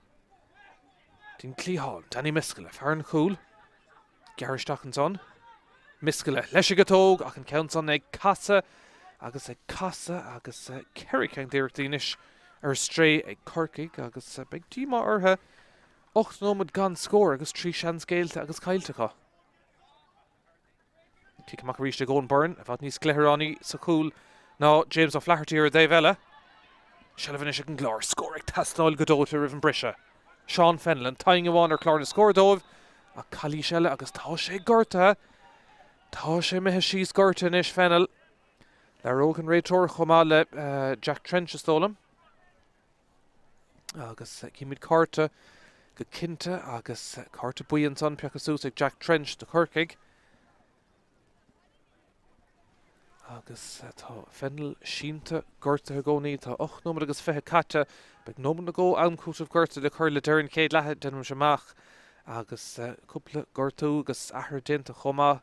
Dtí'n cliathán, Danny Miskella, fear an chúil. Gearr isteach ansan. Miskella leis an gciotóg ach an ceann san ag casadh agus ag casadh agus 4 ceann d'iarrachtaí anois ar strae ag Corcaigh agus beidh díomá orthu. 8 nóiméad gan scór agus 3 seans géillte agus caillte acu. Cic amach arís ag Eoin Byrne, i bhfad níos gliothránaí sa chúl ná James O'Flaherty ar an dtaobh eile. Seilbh anois ag an gClár, scór ag teastáil go dóite roimh an briseadh. Seán Fennell, an t-aghaidh amháin ar chlár na scór dóibh, ach calaois eile agus tá sé gortaithe. Tá sé imithe síos gortaithe anois, Fennell. Labhróidh an réiteoir chomh maith le Jack Trench is dóigh liom. Agus címid cárta go cinnte agus cárta buí ansan pioctha suas ag Jack Trench do Chorcaigh. Agus tá Fennell sínte gortaithe i gcónaí. Tá 8 nóiméad agus 20 caite. Beidh nóiméad nó dhó am cúitimh gorta le cur le deireadh an chéad leatha, déanaimse amach. Agus cúpla gortú agus athrú déanta chomh maith.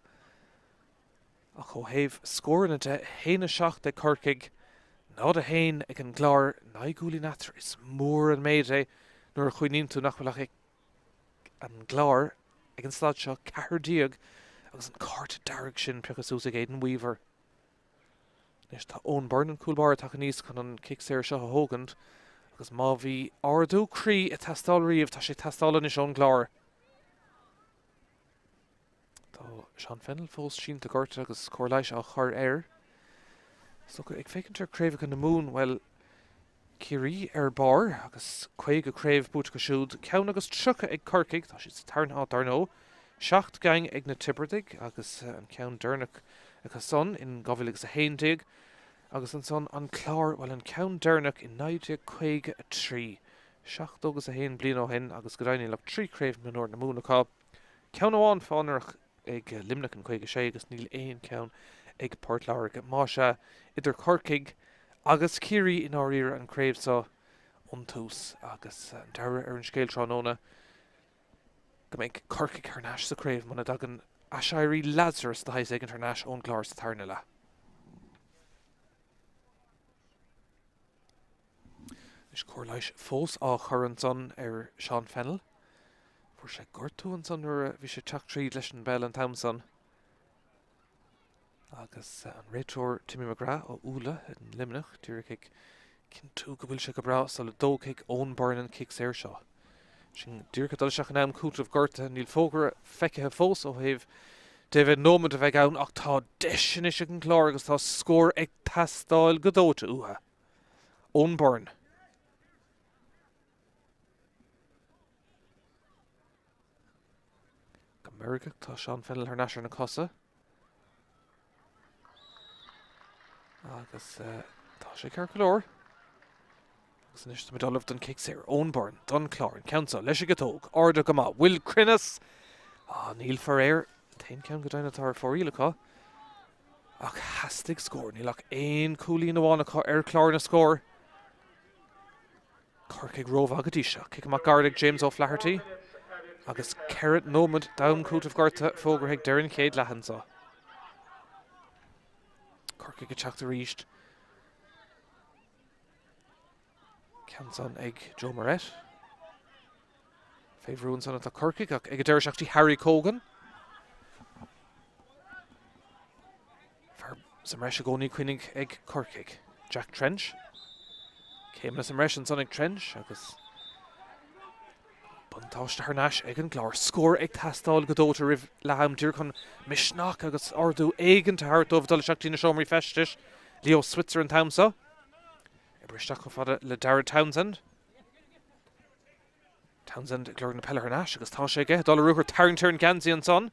Ach ó thaobh scóranna de, 1, 7 ag Corcaigh, 0, 1 ag an gClár, 9 gcúilín eatarthu. Is mór an méid é nuair a chuimhníonn tú nach bhfuil ach ag an gClár ag an staid seo 14 agus an cárta dearg sin pioctha suas ag Aidan Weaver. Anois tá Eoin Byrne, an cúl báire, tagtha aníos chun an cic saor seo a thógaint agus má bhí ardú croí ag teastáil riamh, tá sé ag teastáil anois ón gClár. Tá Seán Fennell fós sínte gortaithe agus cóir leighis á chur air. So ag féachaint ar craobhacha na Mumhan, bhuel, Ciarraí ar barr agus 50 craobh buaite acu siúd, ceann agus 30 ag Corcaigh, tá siad sa tarna háit dar ndóigh, 7 gceann ag na Tiobradaigh agus an ceann deireanach acu san in 2011 agus ansan an Clár, bhuel an ceann deireanach in 1953, 71 bliain ó shin agus go deimhin níl ach 3 craobh mionúir na Mumhan acu. Ceann amháin fánach ag Luimneach in 56 agus níl aon cheann ag Port Láirge. Más ea, idir Chorcaigh agus Ciarraí i ndáiríre an chraobh seo ón tús agus an dealramh ar an scéal tráthnóna go mbeidh Corcaigh thar n-ais sa chraobh muna dtagann aiséirí Lazarus de shaghas éigin thar n-ais ón gClár sa tarna leath. Anois cóir leighis fós á chur ansan ar Seán Fennell. Fuair sé gortú ansan nuair a bhí sé ag teacht tríd leis an bpeil an t-am san. Agus an réiteoir Timmy McGrath ó Úlla i Luimneach díreach ag cinntiú go bhfuil sé go breá sula dtógfaidh Eoin Byrne an cic saor seo. Sin díreach ag dul isteach in am cúitimh gortaithe. Níl fógra feicthe fós ó thaobh dé mhéad nóiméad a bheidh ann ach tá deis anois ag an gClár agus tá scór ag teastáil go dóite uathu. Eoin Byrne. Go meirgeach tá Seán Fennell thar n-ais ar na cosa. Agus tá sé ceart go leor. Agus anois táimid ullamh don cic saor. Eoin Byrne don Chlár, an ceann seo leis an gciotóg. Ardaithe go maith. Bhfuil cruinneas? Á, níl faraor. An t-aon cheann go deimhin atá ar fóraoil acu. Ach theastaigh scór. Níl ach aon chúilín amháin acu ar chlár na scór. Corcaigh rómhaith go dtí seo. Cic amach gairid ag James O'Flaherty agus 4 nóiméad d'am cúitimh gorta fógartha ag deireadh an chéad leath anseo. Corcaigh ag teacht arís. Ceann san ag Joe Moret. Fé bhrú ansan atá Corcaigh ach ag an deireadh isteach dtí Harry Cogan. Fear sa mbreis i gcónaí cuimhnigh ag Corcaigh. Jack Trench. Céimeanna sa mbreis ansan ag Trench agus buntáiste thar n-ais ag an gClár. Scór ag teastáil go dóite roimh leath am díreach chun misneach agus ardú éigint a thabhairt dóibh dul isteach dtí na seomraí feistis. Leo Switzer an t-am seo. Oibrigh isteach chomh fada le Darragh Townsend. Townsend ag lorg na peile thar n-ais agus tá sé aige. Dul ar ruathar tarraingt ar an geansaí ansan.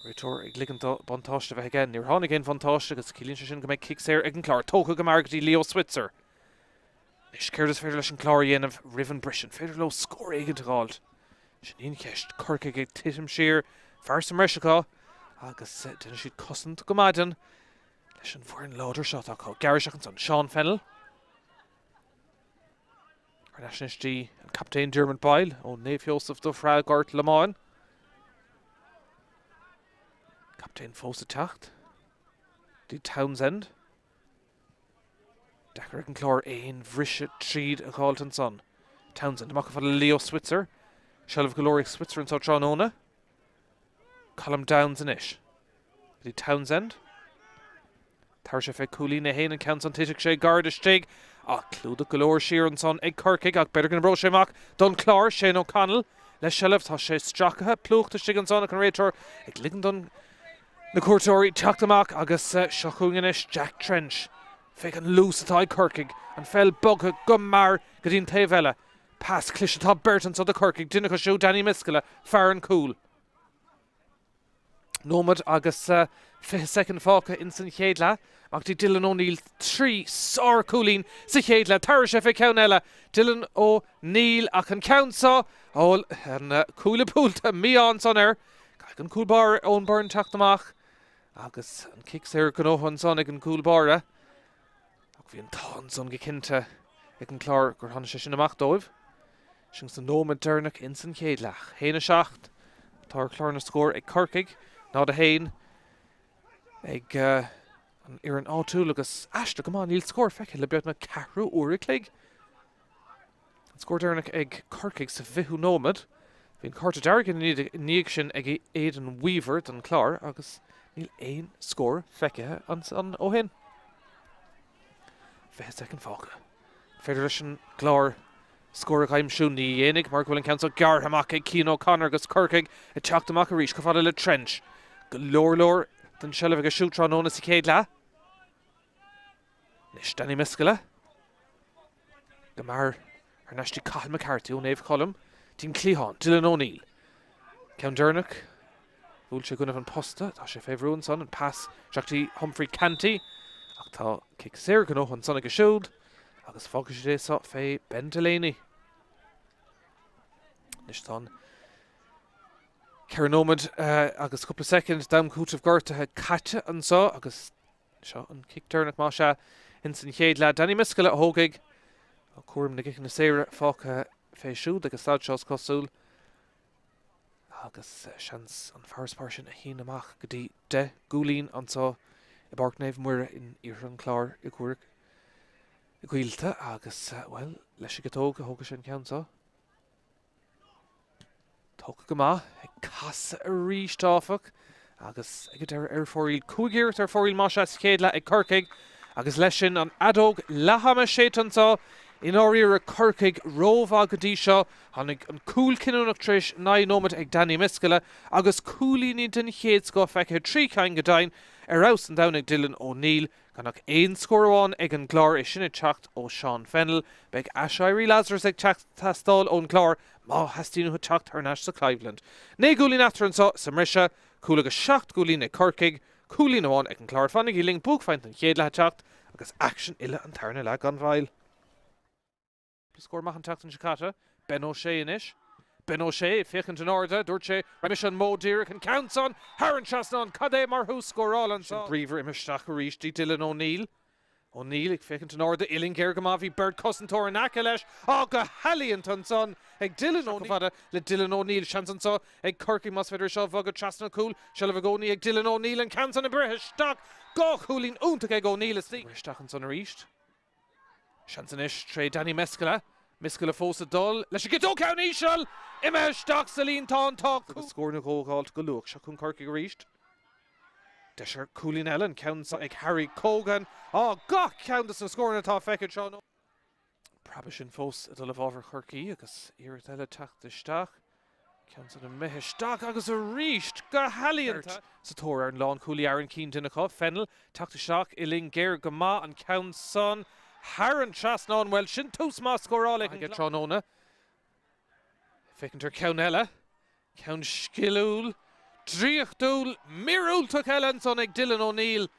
Réiteoir ag ligint dó buntáiste a bheith aige. Níor tháinig aon bhuntáiste agus ciallaíonn sé sin go mbeidh cic saor ag an gClár. Tógtha go mear go dtí Leo Switzer. Anois céard is féidir leis an gClár a dhéanamh roimh an briseadh? An féidir leo scór éigint a dh'fháilt? Sin í an cheist. Corcaigh ag titim siar. Fear sa mbreis acu agus déanfaidh siad cosaint go maidin leis an bhfoireann láidir seo atá acu. Gearradh isteach ansan. Seán Fennell. Thar n-ais anois dtí an captaen Diarmuid Boyle ó Naomh Sheosamh Dubhshraith Gort Lomáin. Captaen fós ag teacht dtí Townsend. Deacair ag an gClár aon bhriseadh tríd a dh'fháilt ansan. Townsend amach chomh fada le Leo Switzer. Seilbh go leor ag Switzer anseo tráthnóna. Colm Downes anois. Go dtí Townsend. Tabharfaidh sé fé chúilín é fhéin an ceann san titfidh sé gairid istigh ach clúdach go leor siar ansan ag Corcaigh ach b'fhéidir go n-oibreoidh sé amach don Chlár. Shane O'Connell le seilbh. Tá sé stracaithe, plúchta istigh ansan ach an réiteoir ag ligean don na cuairteoirí teacht amach agus seo chugainn anois Jack Trench. Féach an luas atá ag Corcaigh. An pheil bogtha go mear go dtí an taobh eile. Pas cliste tá beirt anso do Chorcaigh. Duine acu siúd Danny Miskella, fear an chúil. Nóiméad agus 20 soicind fágtha ins an chéad leath. Amach dtí Dylan O'Neill, 3 sárchúilín sa chéad leath. Tabharfaidh sé fé cheann eile. Dylan O'Neill ach an ceann seo, ó, an cuaille buailte, mí-ádh ansan air. Caithfidh an cúl báire Eoin Byrne teacht amach agus an cic saor gnóthaithe ansan ag an gcúl báire. Ach bhí an t-ádh ansan go cinnte ag an gClár gur tháinig sé sin amach dóibh. Sin sa nóiméad deireanach ins an chéad leath. 1, 7 atá ar chlár na scór ag Corcaigh, 0, 1 ag an fhoireann áitiúil agus aisteach go maith níl scór feicthe le beagnach ceathrú uair a chloig. An scór deireanach ag Corcaigh sa bhfichiú nóiméad. Bhí an cárta dearg ina dhiaidh sin ag Aidan Weaver don Chlár agus níl aon scór feicthe ansan ó shin. 20 soicind fágtha. An féidir leis an gClár scór a aimsiú? Ní dhéanfaidh mar go bhfuil an ceann seo gearrtha amach ag Cian O'Connor agus Corcaigh ag teacht amach arís chomh fada le Trench. Go leor leor den tseilbh aige siúd tráthnóna sa chéad leath. Anois Danny Miskella. Go mear thar n-ais dtí Cathal McCarthy ó Naomh Colm dtí'n cliathán, Dylan O'Neill. Ceann deireanach, bhuail sé i gcoinnibh an posta, tá sé fé bhrú ansan, an pas isteach dtí Humphrey Canty, ach tá cic saor gnóthaithe ansan aige siúd agus fágfaidh siad é so fé Ben Delaney. Anois tá an 4 nóiméad agus cúpla soicind d'am cúitimh gortaithe caite anso agus Seo an cic deireanach más ea ins an chéad leath. Danny Miskella a thógfaidh. Tá cúram na gciceanna saora fágtha fé siúd ag an staid seo is cosúil. Agus seans an farasbarr sin a shíneadh amach go dtí 10 gcúilín anseo i bPáirc Naomh Muire in iarthar an Chláir i gCoillte agus, bhuel, leis an gciotóg a thógfaidh sé an ceann seo. Tógtha go maith, ag casadh arís áfach, agus ag an deireadh ar fóraoil. 5 iarracht ar fóraoil más ea sa chéad leath ag Corcaigh agus leis sin an fheadóg leathama séidte anseo. I ndáiríre, Corcaigh rómhaith go dtí seo. Tháinig an cúl cinniúnach tar éis 9 nóiméad ag Danny Miskella agus cúilíní den chéad scoth feicthe, 3 cinn go deimhin, ar fheabhas an domhain ag Dylan O'Neill. Gan ach aon scór amháin ag an gClár, é sin ag teacht ó Seán Fennell. Beidh aiséirí Lazarus ag teastáil ón gClár má theastaíonn uathu teacht thar n-ais sa choimhlint. 9 gcúilín eatarthu anseo sa mbriseadh, cúl agus 7 gcúilín ag Corcaigh, cúilín amháin ag an gClár. Fanaigí linn, buaicphointe an chéad leath ag teacht agus aicsean uile an tarna leath gan mhoill. Scór maith an tseachtain seo caite. Ben O'Shea anois. Ben O'Shea ag féachaint in airde, dúirt sé, Rachaidh mise an modh díreach, an ceann san thar an trasnán, cad é mar thús scórála anso. Sin bríomhar imithe isteach arís dtí Dylan O'Neill. O'Neill ag féachaint in airde, uillinn géar go maith, bhí beirt cosantóir in aice leis, á go healaíonta ansan ag Dylan O'Neill. Fada le Dylan O'Neill, seans anso ag Corcaigh más féidir é seo a bhogadh trasna an chúil, seilbh i gcónaí ag Dylan O'Neill, an ceann san ag breith isteach, 2 chúilín iontach ag O'Neill istigh. Isteach ansan arís. Seans anois tré Danny Meskela. Meskela fós ag dul leis an gciotóg, ceann íseal! Imithe isteach sa líontán tá agus scór nó dhó a dh'fháilt go luath. Seo chugainn Corcaigh arís. Deis ar chúilín eile, an ceann seo ag Harry Cogan. Á, gach ceann de na scóranna atá feicthe anseo. Preabadh sin fós ag dul i bhfabhar Chorcaí agus iarracht eile teacht isteach. Ceann san imithe isteach agus arís go healaíonta sa tóir ar an lánchúlaí Aaron Keane duine acu, Fennell, teacht isteach uillinn géar go maith an ceann san thar an trasnán. Bhuel, sin tús maith scórála ag an tráthnóna. Féachaint ar cheann eile, ceann sciliúil, draíochtúil, míorúilteach eile ansan ag Dylan O'Neill.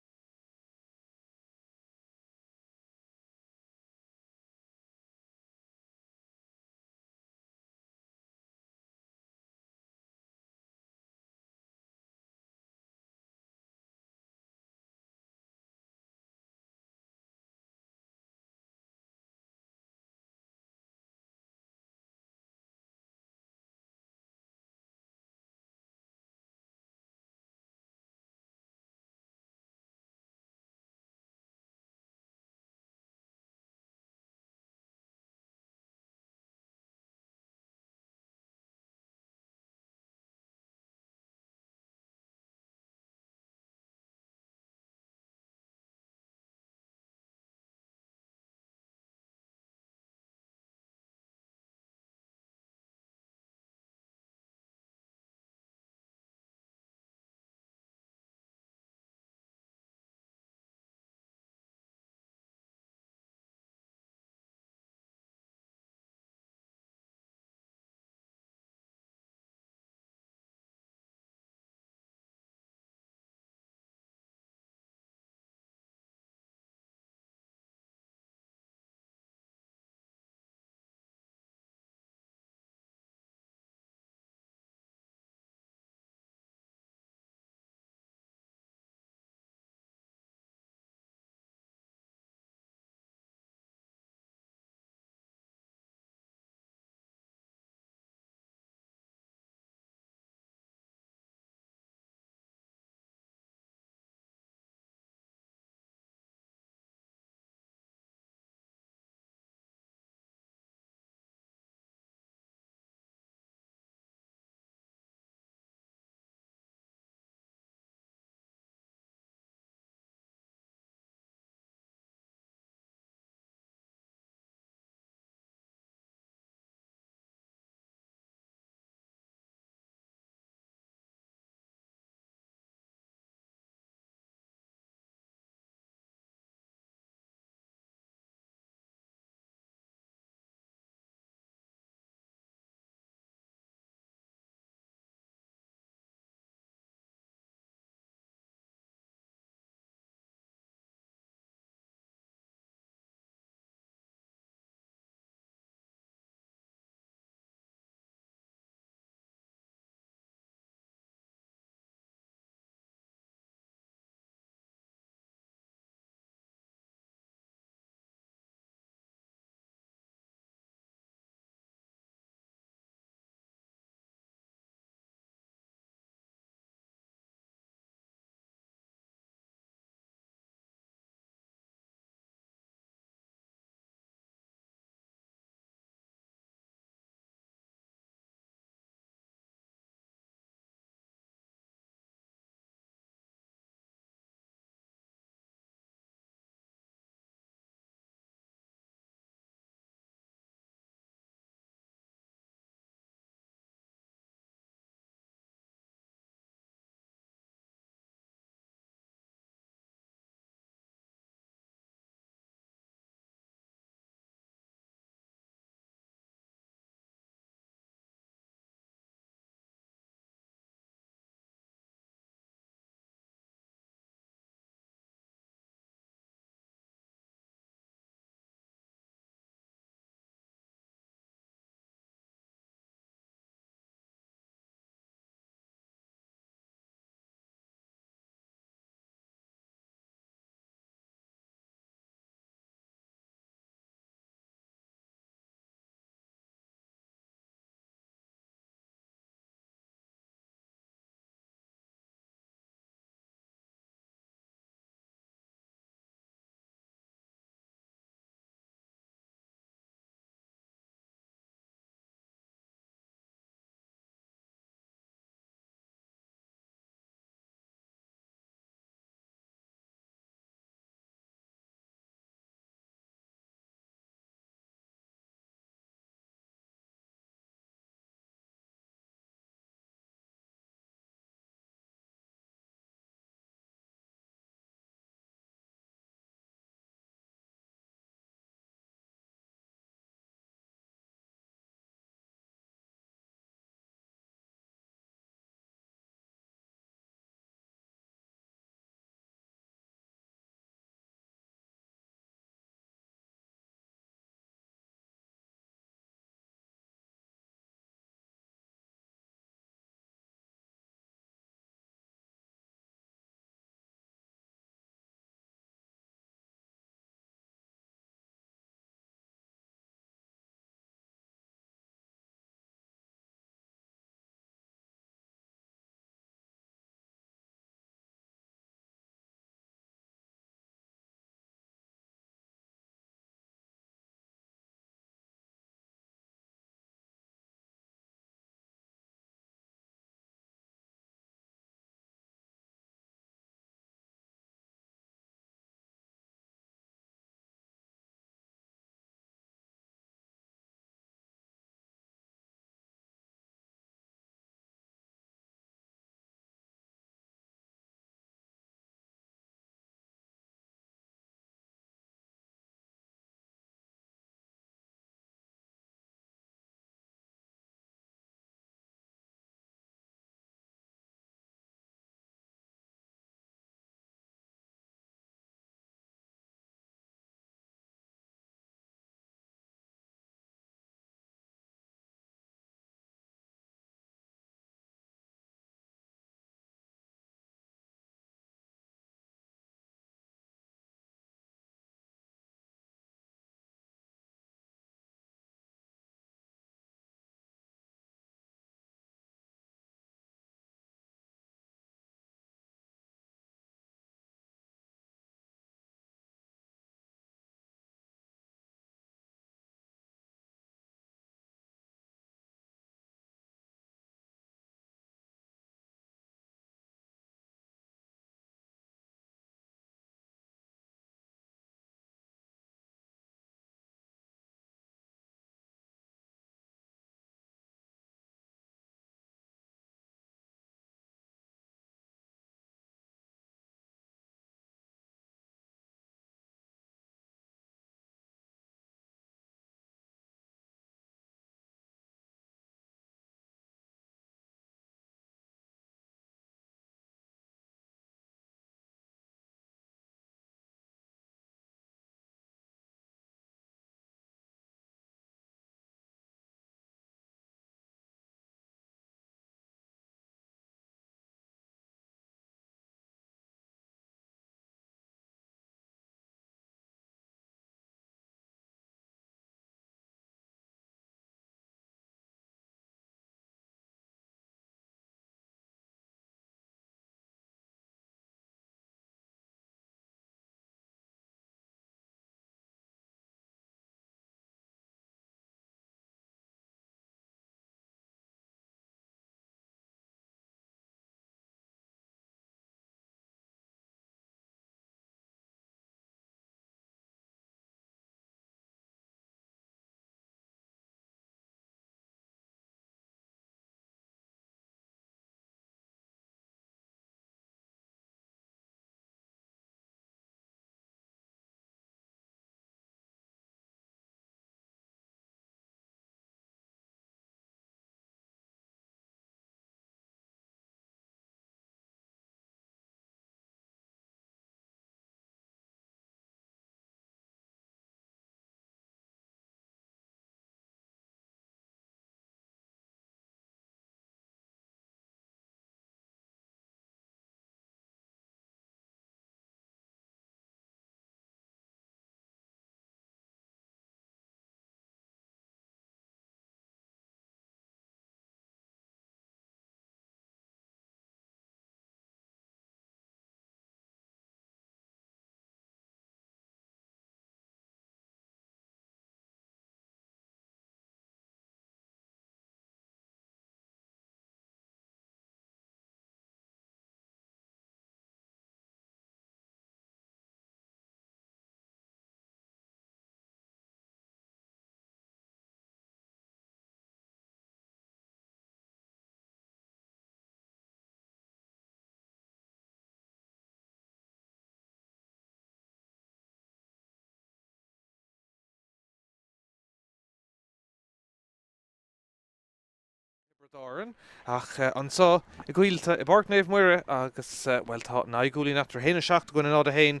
dTiobraid Árann ach anseo i gCoillte i bPáirc Naomh Muire agus, bhuel, tá naoi gcúilín eatarthu, 1-7 i gcoinne 0-1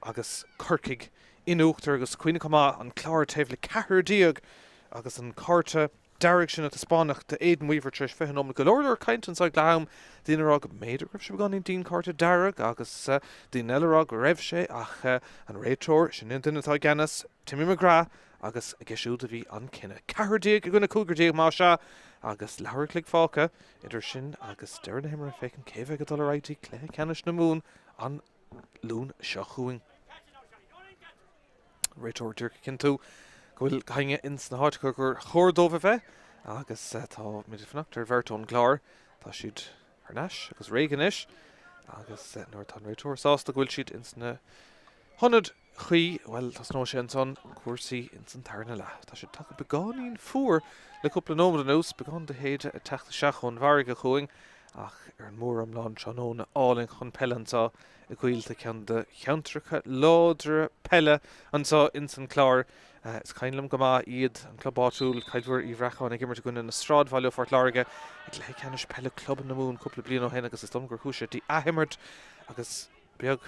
agus Corcaigh in uachtar agus cuimhnigh chomh maith an Clár taobh le ceathrar déag agus an cárta dearg sin a taispeánadh d'Aidan Weaver tar éis 20 nóiméad. Go leor leor cainte anseo ag leath am, daoine ag rá go mb'fhéidir go raibh sé beagáinín dian cárta dearg agus daoine eile ag rá go raibh sé ach an réiteoir, sin é an duine atá i gceannas, Timmy McGrath, agus aige siúd a bhí an cinneadh. Ceathrar déag i gcoinne cúigear déag más ea agus leathuair an chloig fágtha idir sin agus deireadh na himeartha féachaint cé a bheidh ag dul ar aghaidh dtí cluiche ceannais na Mumhan an Luan seo chugainn. Réiteoir díreach ag cinntiú go bhfuil gach éinne ins na háiteacha gur chóir dóibh a bheith agus táimid ag fanacht ar bheirt ón gClár. Tá siad thar n-ais agus réidh anois agus nuair atá an réiteoir sásta go bhfuil siad ins na hionaid chuí, bhuel, tosnóidh sé ansan cúrsaí ins an tarna leath. Tá sé tagtha beagáinín fuar le cúpla nóiméad anuas, beagán de shéideadh ag teacht isteach ón bhfarraige chugainn, ach ar an móriomlán tráthnóna álainn chun peile anseo i gCoillte, ceann de cheantracha láidre peile anseo ins an Clár. Is cuimhin liom go maith iad, an club áitiúil, Cill Mhuire Uí Bhreacáin, ag imirt i gcoinne na Sráidbhaile ó Phort Láirge i gcluiche ceannais peile club na Mumhan cúpla bliain ó shin agus is dóigh liom gur chuaigh sé dtí athimirt agus beag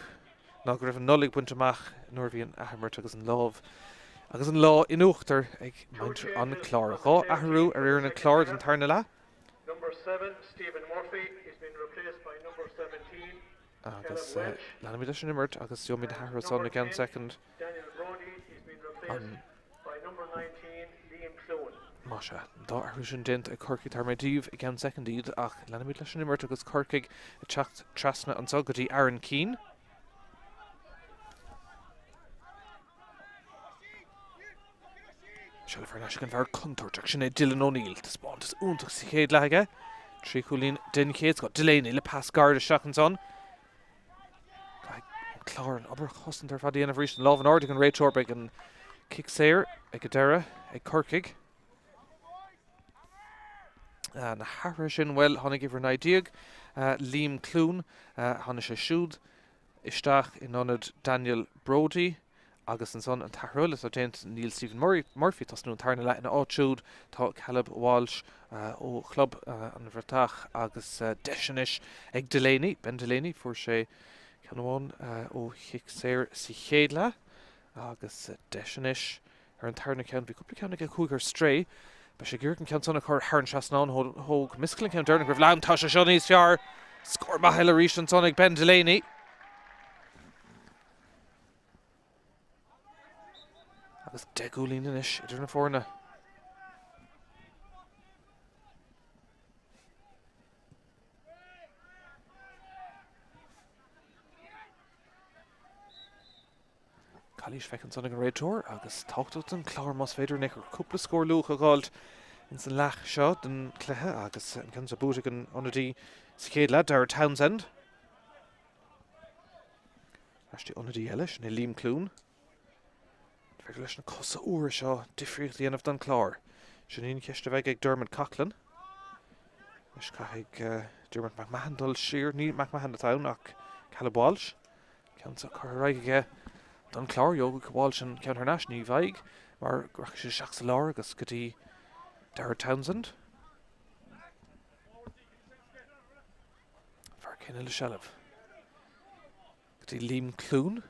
ná go raibh an Nollaig bainte amach nuair a bhí an athimirt agus an lámh agus an lá in uachtar ag muintir an Chláir. 2 athrú ar fhoireann an Chláir don tarna leath. Agus leanfaimid leis an imirt agus gheobhaimid na hathruithe san i gceann soicind. An. Más ea, an dá athrú sin déanta ag Corcaigh, tabharfaidh mé daoibh i gceann soicind iad, ach leanfaimid leis an imirt agus Corcaigh ag teacht trasna anseo go dtí Aaron Keane. Seilbh thar n-ais ag an bhfear contúirteach sin é Dylan O'Neill. Taispeántas iontach sa chéad leath aige. 3 chúilín den chéad scoth. Delaney le pas gairid isteach ansan. Caithfidh an Clár an obair chosanta ar fad a dhéanamh arís. An lámh in airde ag an réiteoir. Beidh an cic saor ag an deireadh ag Corcaigh. Na hathruithe sin, bhuel, tháinig uimhir 19, Liam Clune, tháinig sé siúd isteach in ionad Daniel Brody agus ansan an t-athrú eile atá déanta, níl Stephen Murphy ag tosnú an tarna leath, ina áit siúd tá Caleb Walsh ó chlub an Bhratach agus deis anois ag Delaney, Ben Delaney, fuair sé ceann amháin ó chic saor sa chéad leath agus deis anois ar an tarna ceann. Bhí cúpla ceann aige a chuaigh ar strae. Beidh sé ag iarraidh an ceann san a chur thar an trasnán. Thóg Miskel an ceann deireanach roimh leath am. Tá sé seo níos fearr. Scór maith eile arís ansan ag Ben Delaney. Agus 10 gcúilín anois idir na foirne. Calaois feicthe ansan ag an réiteoir agus tábhachtach don Chlár más féidir in aon chor cúpla scór luath a dh'fháilt ins an leath seo den chluiche agus an ceann seo buaite ag an ionadaí sa chéad leath, Darragh Townsend. Ar ais dtí ionadaí eile, sin é Liam Clune. An féidir leis na cosa úra seo difríocht a dhéanamh don Chlár? Sin í an cheist a bheidh ag Dermot Coughlan. Anois caithfidh Dermot McMahon dul siar, ní McMahon atá ann ach Caleb Walsh. Ceann seo curtha ar aghaidh aige don Chlár. Gheobhaidh Walsh an ceann thar n-ais, ní bheidh, mar go rachaidh sé isteach sa lár agus go dtí Darragh Townsend. Fear céanna le seilbh. Go dtí Liam Clune.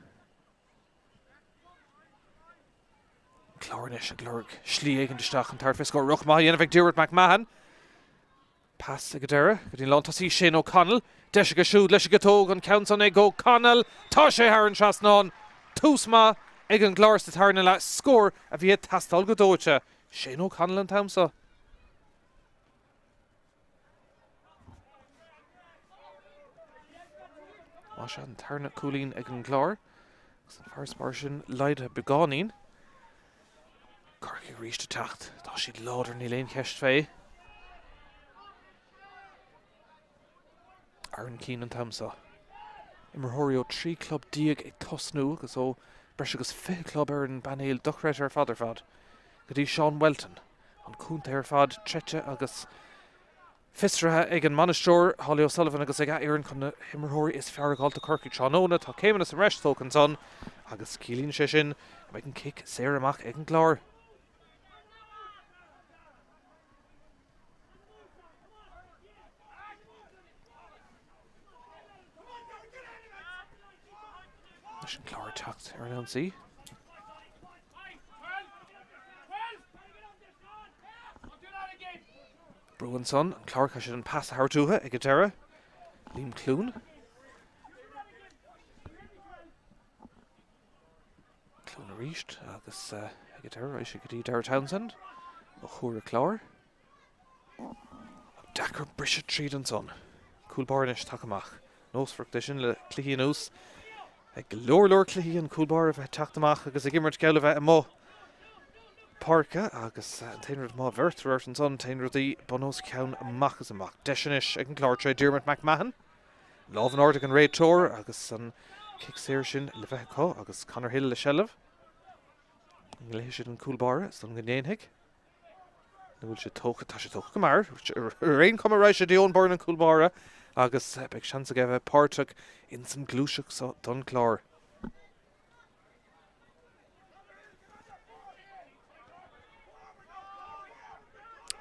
An Clár anois ag lorg slí éigin isteach an tarna scór. Rith maith á dhéanamh ag Diarmuid McMahon. Pas ag an deireadh go dtí an lántosaí Shane O'Connell. Deis aige siúd leis an gciotóg, an ceann san ag O'Connell. Tá sé thar an trasnán. Tús maith ag an gClár sa tarna leath. Scór a bhí ag teastáil go dóite. Shane O'Connell an t-am seo. Más ea an tarna cúilín ag an gClár agus an farasbarr sin laghdaithe beagáinín. Corcaigh arís ag teacht. Tá siad láidir, níl aon cheist fé. Aaron Keane an t-am seo. Imreoirí ó 13 club ag tosnú agus ó breis agus 20 club ar an bpainéal dochreidte ar fad ar fad. Go dtí Seán Whelton. An contae ar fad treite agus Fiosraithe ag an mbainisteoir, Holly O'Sullivan agus ag a fhoireann chun na himreoirí is fearr a dh'fháilt do Chorcaigh tráthnóna. Tá céimeanna sa mbreis tógtha ansan agus ciallaíonn sé sin go mbeidh an cic saor amach ag an gClár. Anois an Clár ag teacht ar an ionsaí. Brú ansan, an Clár caithfidh siad an pas a thabhairt uathu ag an deireadh. Liam Clune. Clune arís agus ag an deireadh raghaidh sé go dtí Darragh Townsend ó Chúr an Chláir. Deacair briseadh tríd ansan. Cúl báire anois tagtha amach. Nósmhaireacht é sin le cluichí anuas. Ag go leor leor cluichí an cúl báire a bheith ag teacht amach agus ag imirt geall le bheith amuigh páirce agus an t-aon rud má bheirtear ort ansan, an t-aon rud í bun os cionn amach is amach. Deis anois ag an gClár tré Diarmuid McMahon. Lámh in airde ag an réiteoir agus an cic saor sin le bheith acu agus Conor Hill i seilbh. An nglaofaidh siad an cúl báire? Is dóigh liom go ndéanfaidh. Nó bhfuil sé tógtha? Tá sé tógtha go mear. Ar aon chuma raghaidh sé dtí Eoin Byrne an cúl báire agus beidh seans aige a bheith páirteach ins an gluaiseacht so don Chlár.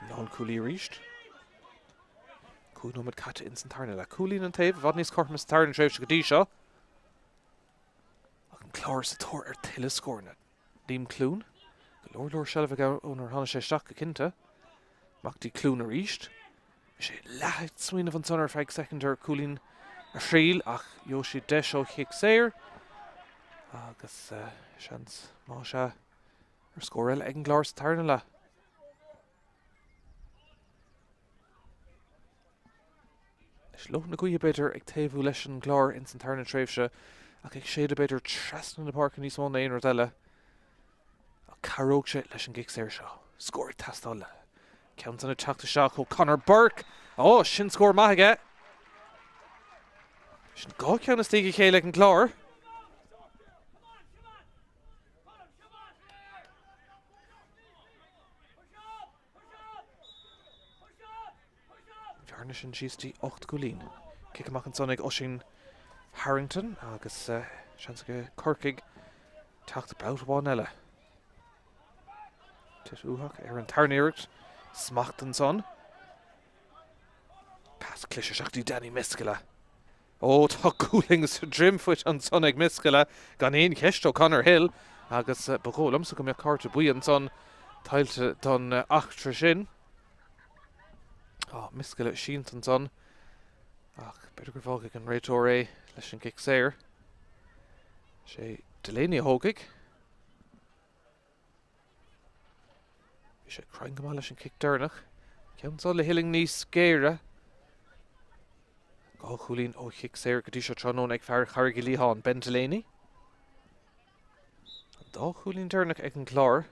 Lánchúlaí arís. 5 nóiméad caite ins an tarna leath. Cúilín an taobh, i bhfad níos cothroime sa tarna tréimhse go dtí seo. Ach an Clár sa tóir ar tuilleadh scóranna. Liam Clune. Go leor leor seilbh aige ónar tháinig sé isteach go cinnte. Amach dtí Clune arís. Bhí sé leath ag smaoineamh ansan ar feadh soicind ar chúilín a thriail ach gheobhaidh siad deis ó chic saor agus seans más ea ar scór eile ag an gClár sa tarna leath. Anois leoth na gaoithe b'fhéidir ag taobhú leis an gClár ins an tarna tréimhse ach ag séideadh b'fhéidir trasna na páirce níos mó ná aon rud eile. Ach cabhróidh sé leis an gcic saor seo. Scór ag teastáil le ceann san ag teacht isteach ó Conor Burke. Ó, sin scór maith aige! Sin 2 cheann istigh a chéile ag an gClár. Bhearna sin síos dtí 8 gcúilín. Cic amach ansan ag Oisín Harrington agus seans ag Corcaigh teacht babhta amháin eile. Tit uathach ar an tarna iarracht. Smacht ansan. Pas cliste isteach dtí Danny Miskella. Ó, tá gualainn sa droim faighte ansan ag Miskella, gan aon cheist ó Conor Hill, agus ba dhóigh liomsa go mbeadh cárta buí ansan tuillte don eachtra sin. Á, Miskella sínte ansan, ach b'fhéidir go bhfágfaidh an réiteoir é leis an gcic saor. Sé Delaney a thógfaidh. Bhí sé cruinn go maith leis an cic deireanach. Ceann seo le huillinn níos géire. 2 chúilín ó chic saor go dtí seo tráthnóna ag fear Charraig Uí Liatháin, Ben Delaney. An dá chúilín deireanach ag an gClár.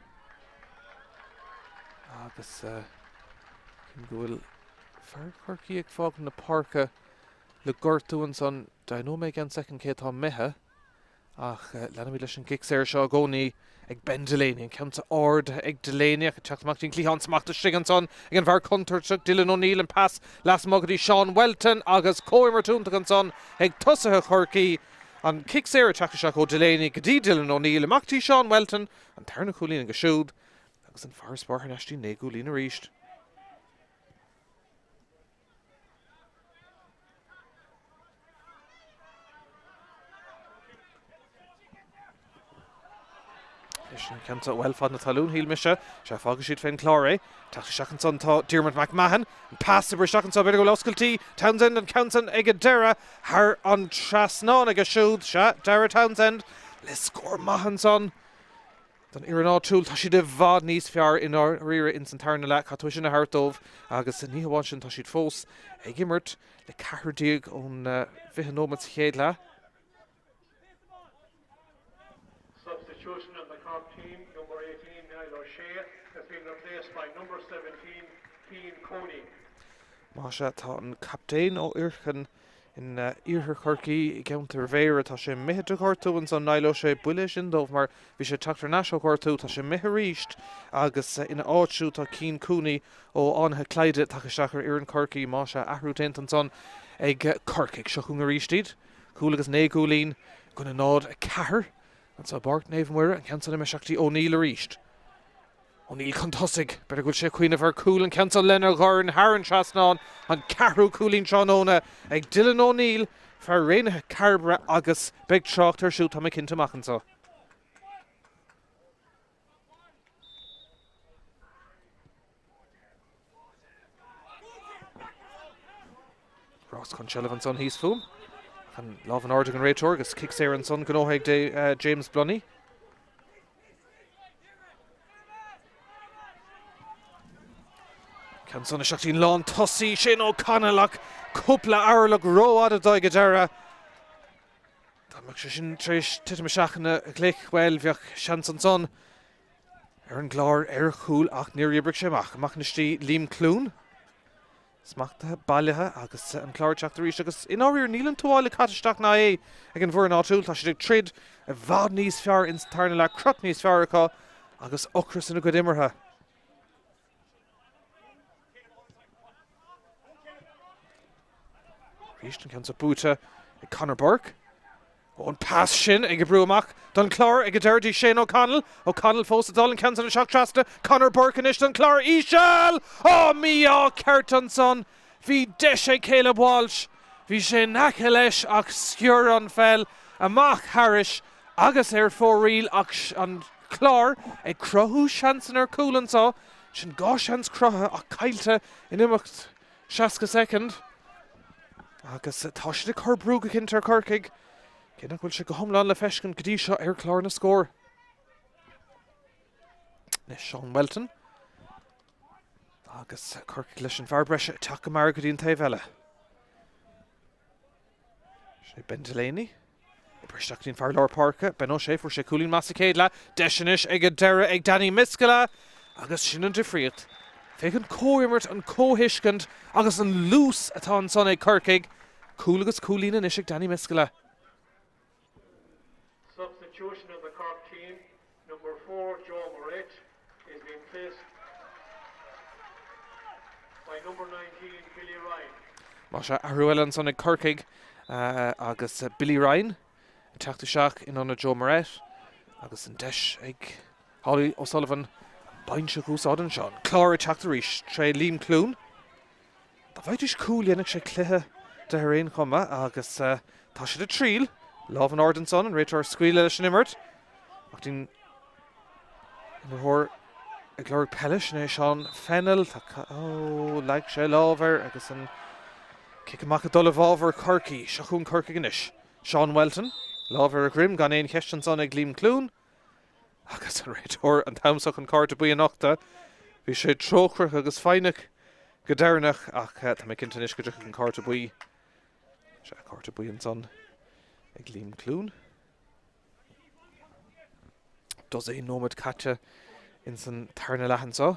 Agus cím go bhfuil fear Chorcaí ag fágáil na páirce le gortú ansan. Deimhneoidh mé i gceann soicind cé atá imithe. Ach leanfaimid leis an gcic saor seo i gcónaí ag Ben Delaney. An ceann seo ardaithe ag Delaney ach ag teacht amach dtí'n cliathán smacht istigh ansan ag an bhfear contúirteach Dylan O'Neill. An pas lasmuigh go dtí Seán Whelton agus comhimirt iontach ansan ag tosaithe Chorcaí. An cic saor ag teacht isteach ó Delaney go dtí Dylan O'Neill. Amach dtí Seán Whelton. An tarna cúilín aige siúd agus an farasbarr thar n-ais dtí 9 gcúilín arís. Leis an ceann seo, bhuel, fad na talún, shíl mise. Sea, fágfaidh siad fén gClár é. Teacht isteach ansan tá Diarmuid McMahon. An pas oibre isteach anso, b'fhéidir go bhfuil oscailtí. Townsend, an ceann san ag an deireadh thar an trasnán aige siúd. Sea, Darragh Townsend le scór maith ansan. Don fhoireann áitiúil, tá siad i bhfad níos fearr i ndáiríre ins an tarna leath. Caithfidh tú é sin a thabhairt dóibh agus ní hamháin sin, tá siad fós ag imirt le ceathrar déag ón bhfiche nóiméad sa chéad leath. Substitution on the Cork team, number 18 Niall O'Shea has been replaced by number 17 Cian Cooney. Más ea, tá an captaen ó Fhoirceann In iarthar Chorcaí, i gceantar Bhéarra, tá sé imithe de ghortú ansan. Niall O'Shea, buille é sin dóibh mar bhí sé ag teacht thar n-ais ó ghortú. Tá sé imithe arís agus ina áit siúd tá Cian Cooney ó Fhánaithe Clyde tagtha isteach ar fhoireann Chorcaí. Más ea, athrú déanta ansan ag Corcaigh. Seo chugainn arís iad. Cúl agus 9 gcúilín i gcoinne 0, 4 anso i bPáirc Naomh Muire. An ceann san imithe isteach dtí O'Neill arís. O'Neill chun tosaigh. B'fhéidir go bhfuil sé ag cuimhneamh ar chúl an ceann seo lena dhorn thar an trasnán. An ceathrú cúilín tráthnóna ag Dylan O'Neill. Fear Raonaithe Cairbre agus beidh trácht air siúd, tá mé cinnte, amach anseo. Rás chun seilbh ansan thíos fúm. Ach an lámh in airde ag an réiteoir agus cic saor ansan gnóthaithe ag James Blunny. Ceann san isteach dtí'n lán tosaí, Shane O'Connell ach cúpla orlach rófhada dó ag an deireadh. Dá mbeadh sé sin tar éis titim isteach ina ghlic, bhuel, bheadh seans ansan ar an gClár ar chúl ach níor oibrigh sé amach. Amach anois dtí Liam Clune. Smachtaithe, bailithe agus an Clár ag teacht arís agus i ndáiríre níl an tuáille caite isteach ná é ag an bhfoireann áitiúil. Tá siad ag troid i bhfad níos fearr ins an tarna leath, crot níos fearr acu agus ocras ina gcuid imeartha. Arís an ceann seo buaite ag Conor Burke. Ó an pas sin ag oibriú amach don Chlár ag an deireadh dtí Shane O'Connell. O'Connell fós ag dul an ceann san isteach trasna. Conor Burke anois don Chlár. Íseal! Ó mí-ádh ceart ansan. Bhí deis ag Caleb Walsh. Bhí sé in aice leis ach sciorr an pheil amach thairis agus ar fóraoil ach an Clár ag cruthú seansanna ar cúl anso. Sin 2 seans cruthaithe ach caillte in imeacht 60 soicind agus tá siad ag cur brú go cinnte ar Chorcaigh, cé nach bhfuil sé go hiomlán le feiscint go dtí seo ar chlár na scór. Anois Seán Whelton agus Corcaigh leis an bhfear breise ag teacht go mear go dtí an taobh eile. Sin é Ben Delaney. Obair isteach go dtí an fear lár páirce, Ben O'Shea, fuair sé cúilín maith sa chéad leath. Deis anois ag an deireadh ag Danny Miskella agus sin an difríocht. Féach an comhimirt, an comhthuiscint agus an luas atá ansan ag Corcaigh. Cúl agus cúilín anois ag Danny Miskella. Substitution of the Cork team, number 4 Joe Moret is being replaced by number 19 Billy Ryan. Más ea, athrú eile ansan ag Corcaigh agus Billy Ryan ag teacht isteach in ionad Joe Moret agus an deis ag Holly O'Sullivan an binse a úsáid anseo. An Clár ag teacht arís tré Liam Clune. Dá bhfaighidís cúl dhéanfadh sé cluiche de ar aon chuma agus tá siad ag triail. Lámh in airde ansan, an réiteoir ag scaoileadh leis an imirt. Ach dtí'n imreoir ag lorg peile, sin é Seán Fennell. Tá, ó, leag sé lámh air agus an cic amach ag dul i bhfabhar Chorcaí. Seo chugainn Corcaigh anois. Seán Whelton, lámh ar a dhroim gan aon cheist ansan ag Liam Clune. Agus an réiteoir an t-am seo chun cárta buí a nochtadh. Bhí sé trócaireach agus foighneach go deireanach ach tá mé cinnte anois go dtiocfaidh an cárta buí. Sea, cárta buí ansan ag Liam Clune. Dosaen nóiméad caite ins an tarna leath anseo.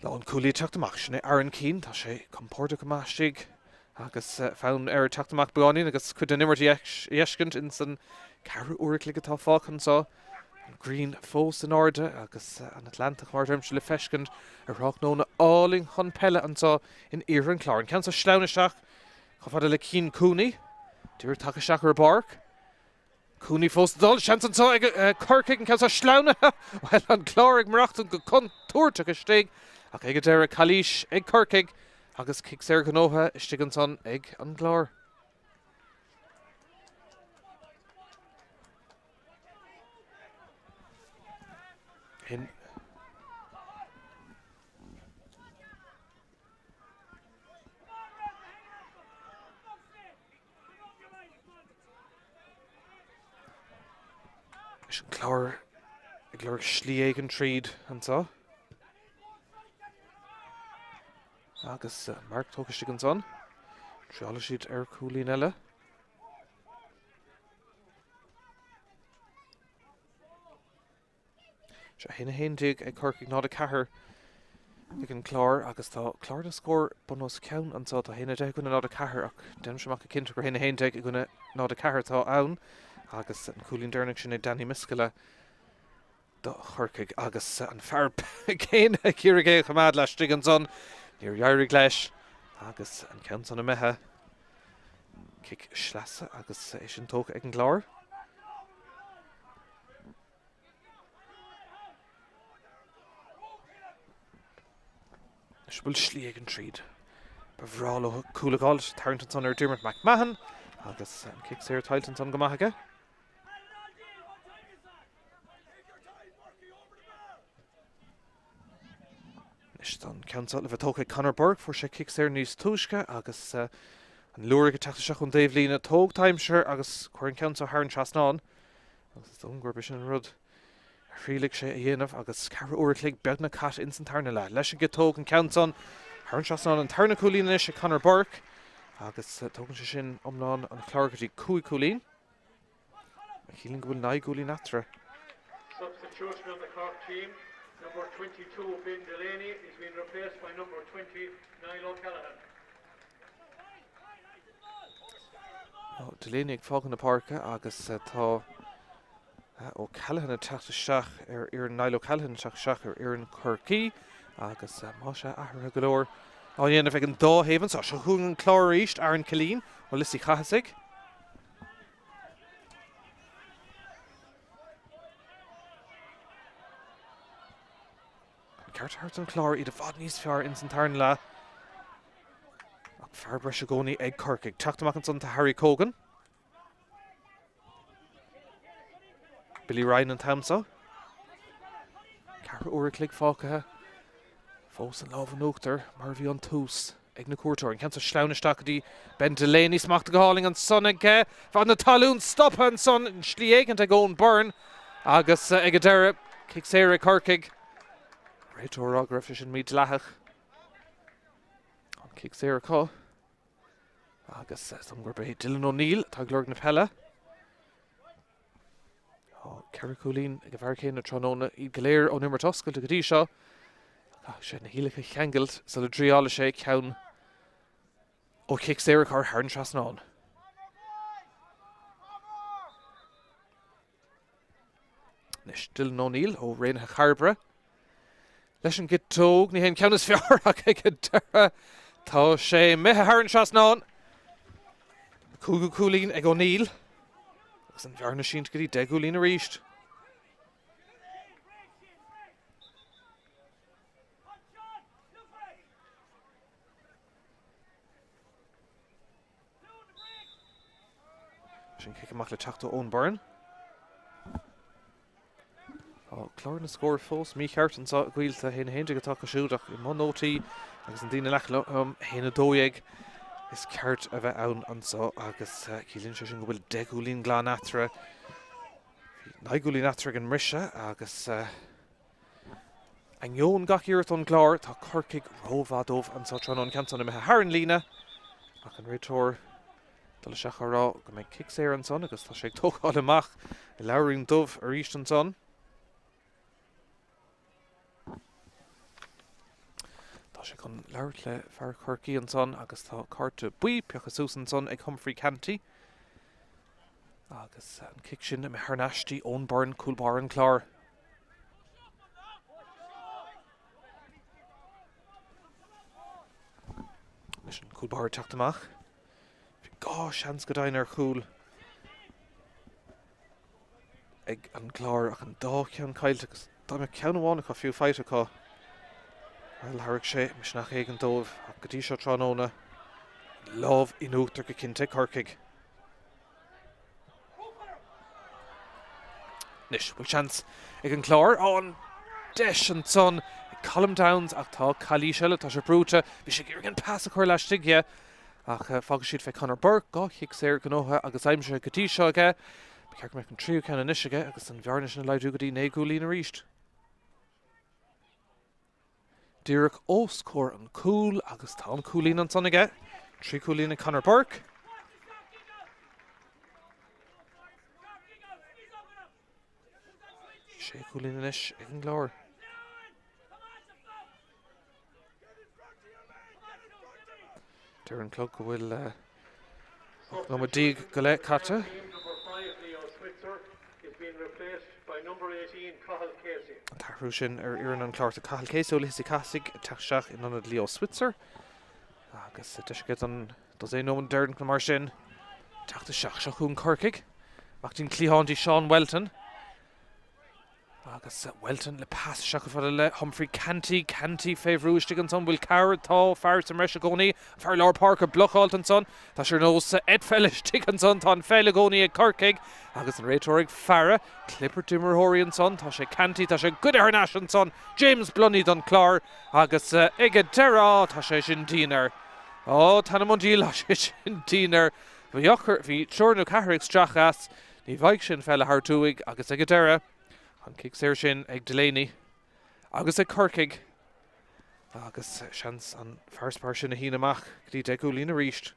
Lánchúlaí ag teacht amach, sin é Aaron Keane. Tá sé compordach go maith istigh agus fonn air teacht amach beagáinín agus cuid den imirt a fheiscint ins an ceathrú uair a chloig atá fágtha anseo. An ghrian fós in airde agus an Atlantach mar a deirimse le feiscint ar thráthnóna álainn chun peile anseo in iarthar an Chláir. An ceann seo sleamhnaithe isteach chomh fada le Cian Cooney. Díreach tagtha isteach ar an bpáirc. Cooney fós ag dul, seans anseo ag Corcaigh, an ceann seo sleamhnaithe, bhuel, an Clár ag maireachtaint go contúirteach istigh ach ag an deireadh calaois ag Corcaigh agus cic saor gnóthaithe istigh ansan ag an gClár. In. Leis an Clár ag lorg slí éigin tríd anseo. Agus marc tógtha istigh ansan. Triálfaidh siad ar chúilín eile. Sea, 1-11 ag Corcaigh, 0-4 ag an Clár agus tá clár na scór bun os cionn anseo. Tá 1-10 i gcoinne 0-4 ach déanaimse amach go cinnte gur 1-11 i gcoinne 0-4 atá ann agus an cúilín deireanach sin ag Danny Miskella do Chorcaigh agus an fear céanna ag iarraidh é a choimeád laistigh ansan. Níor éirigh leis agus an ceann san imithe. Cic sleasa agus é sin tógtha ag an gClár. Anois an bhfuil slí éigin tríd. Ba bhreá leo cúl a fháil, tarraingt ansan ar Dermot McMahon agus an cic saor tuillte ansan go maith aige. Anois tá an ceann seo le bheith tógtha ag Conor Burke, fuair sé cic saor níos túisce agus an liúraigh ag teacht isteach ón dtaobhlíne. Tóg t'aimsir agus cuir an ceann seo thar an trasnán agus is dóigh liom gurb é sin an rud a thriailfidh sé a dhéanamh agus ceathrú uair a chloig beagnach caite ins an tarna leath. Leis an gciotóg an ceann san thar an trasnán an tarna cúilín anois ag Conor Burke agus tógann sé sin iomlán an Chláir go dtí 5 cúilín. Shílim go bhfuil 9 gcúilín eatarthu. Substitution on the Cork team, number 22 Ben Delaney is being replaced by number 20 Niall O'Callaghan. Delaney ag fágáil na páirce agus tá O'Callaghan ag teacht isteach ar fhoireann Niall O'Callaghan ag teacht isteach ar fhoireann Chorcaí agus más ea athruithe go leor á dhéanamh ag an dá thaobh anseo. Seo chugainn an Clár arís, Aaron Killeen ó Lios Uí Chathasaigh. An ceart a thabhairt don Chlár, iad i bhfad níos fearr ins an tarna leath. Ach fear breise i gcónaí ag Corcaigh. Teacht amach ansan tá Harry Cogan. Billy Ryan an t-am seo. Ceathrú uair a chloig fágtha. Fós an lámh in uachtar mar a bhí ón tús ag na cuairteoirí. An ceann seo sleamhnaithe isteach go dtí Ben Delaney. Smachtaithe go hálainn ansan aige. Fear na talún stoptha ansan i slí éigint ag Eoin Byrne agus ag an deireadh cic saor ag Corcaigh. Réiteoir ag rá go raibh sé sin mídhleathach. An cic saor acu. Agus is dóigh gurb é Dylan O'Neill atá ag lorg na peile. Tá 4 chúilín ag an bhfear céanna tráthnóna, iad go léir ón imirt oscailte go dtí seo. Caithfidh sé na hiallacha a cheangailt sula dtriálfaidh sé ceann ó chic saor a chur thar an trasnán. Anois Dylan O'Neill ó Raonaithe Chairbre leis an gciotóg. Ní hé an ceann is fearr ach ag an deireadh tá sé imithe thar an trasnán. Cúigiú cúilín ag O'Neill agus an bhearna sínte go dtí 10 gcúilín arís. Sin cic amach le teacht ó Eoin Byrne. Tá clár na scór fós mícheart anseo i gCoillte 1-11 atá acu siúd ach i mo nótaí agus na daoine in aice liom 1-12 is ceart a bheith ann anseo agus ciallaíonn sé sin go bhfuil 10 gcúilín glan eatarthu. Bhí 9 gcúilín eatarthu ag an mbriseadh agus Ainneoin gach iarracht ón gClár, tá Corcaigh rómhaith dóibh anseo tráthnóna. An ceann san imithe thar an líne ach an réiteoir ag dul isteach á rá go mbeidh cic saor ansan agus tá sé ag tógáil amach a leabhairín dubh arís ansan. Tá sé chun labhairt le fear Chorcaí ansan agus tá cárta buí pioctha suas ansan ag Humphrey Canty. Agus an cic sin imithe thar n-ais dtí Eoin Byrne, cúl báire an Chláir. Leis an cúl báire ag teacht amach. Bhí 2 seans go deimhin ar chúl ag an gClár ach an dá cheann caillte agus dá mbeadh ceann amháin acu fiú faighte acu, bhuel, thabharfadh sé misneach éigin dóibh ach go dtí seo tráthnóna, an lámh in uachtar go cinnte ag Corcaigh. Anois, bhfuil seans ag an Clár? Á, an deis ansan ag Colm Downes ach tá calaois eile, tá sé brúite. Bhí sé ag iarraidh an pas a chur laistigh dhe ach fágfaidh siad fé Conor Burke, 2 chic saor gnóthaithe agus aimsithe go dtí seo aige. Ba cheart go mbeadh an tríú ceann anois aige agus an bhearna sin a laghdú go dtí 9 gcúilín arís. Díreach os comhair an cúl agus tá an cúilín ansan aige. 3 chúilín ag Conor Burke. Sé chúilín anois ag an gClár. Deir an clog go bhfuil 18 nóiméad go leith caite. An t-athrú sin ar fhoireann an Chláir tá Cathal Casey ó Lios Uí Chathasaigh ag teacht isteach in ionad Leo Switzer agus deis aige don dosaen nóiméad deireanach mar sin teacht isteach. Seo chugainn Corcaigh. Amach dtí'n cliathán dtí Seán Whelton. Agus Whelton le pas isteach chomh fada le Humphrey Canty. Canty fé bhrú istigh ansan. Bhfuil cabhair? Tá fear sa mbreis i gcónaí. An fear lár páirce blocáilte ansan. Tá sé ar nós eitpheil istigh ansan. Tá an pheil i gcónaí ag Corcaigh agus an réiteoir ag faire. Clibirt imreoirí ansan. Tá sé Canty. Tá sé goidte thar n-ais ansan. James Blunnie don Chlár agus ag an deireadh, tá sé sin dian air. Ó, t'anam 'on diabhal, tá sé sin dian air. Bhí eochair, bhí triúr nó ceathrar ag stracadh as. Ní bhfaighidh sé an pheil a thabhairt uaidh agus ag an deireadh, an cic saor sin ag Delaney agus ag Corcaigh agus seans an farasbarr sin a shíneadh amach go dtí 10 gcúilín arís.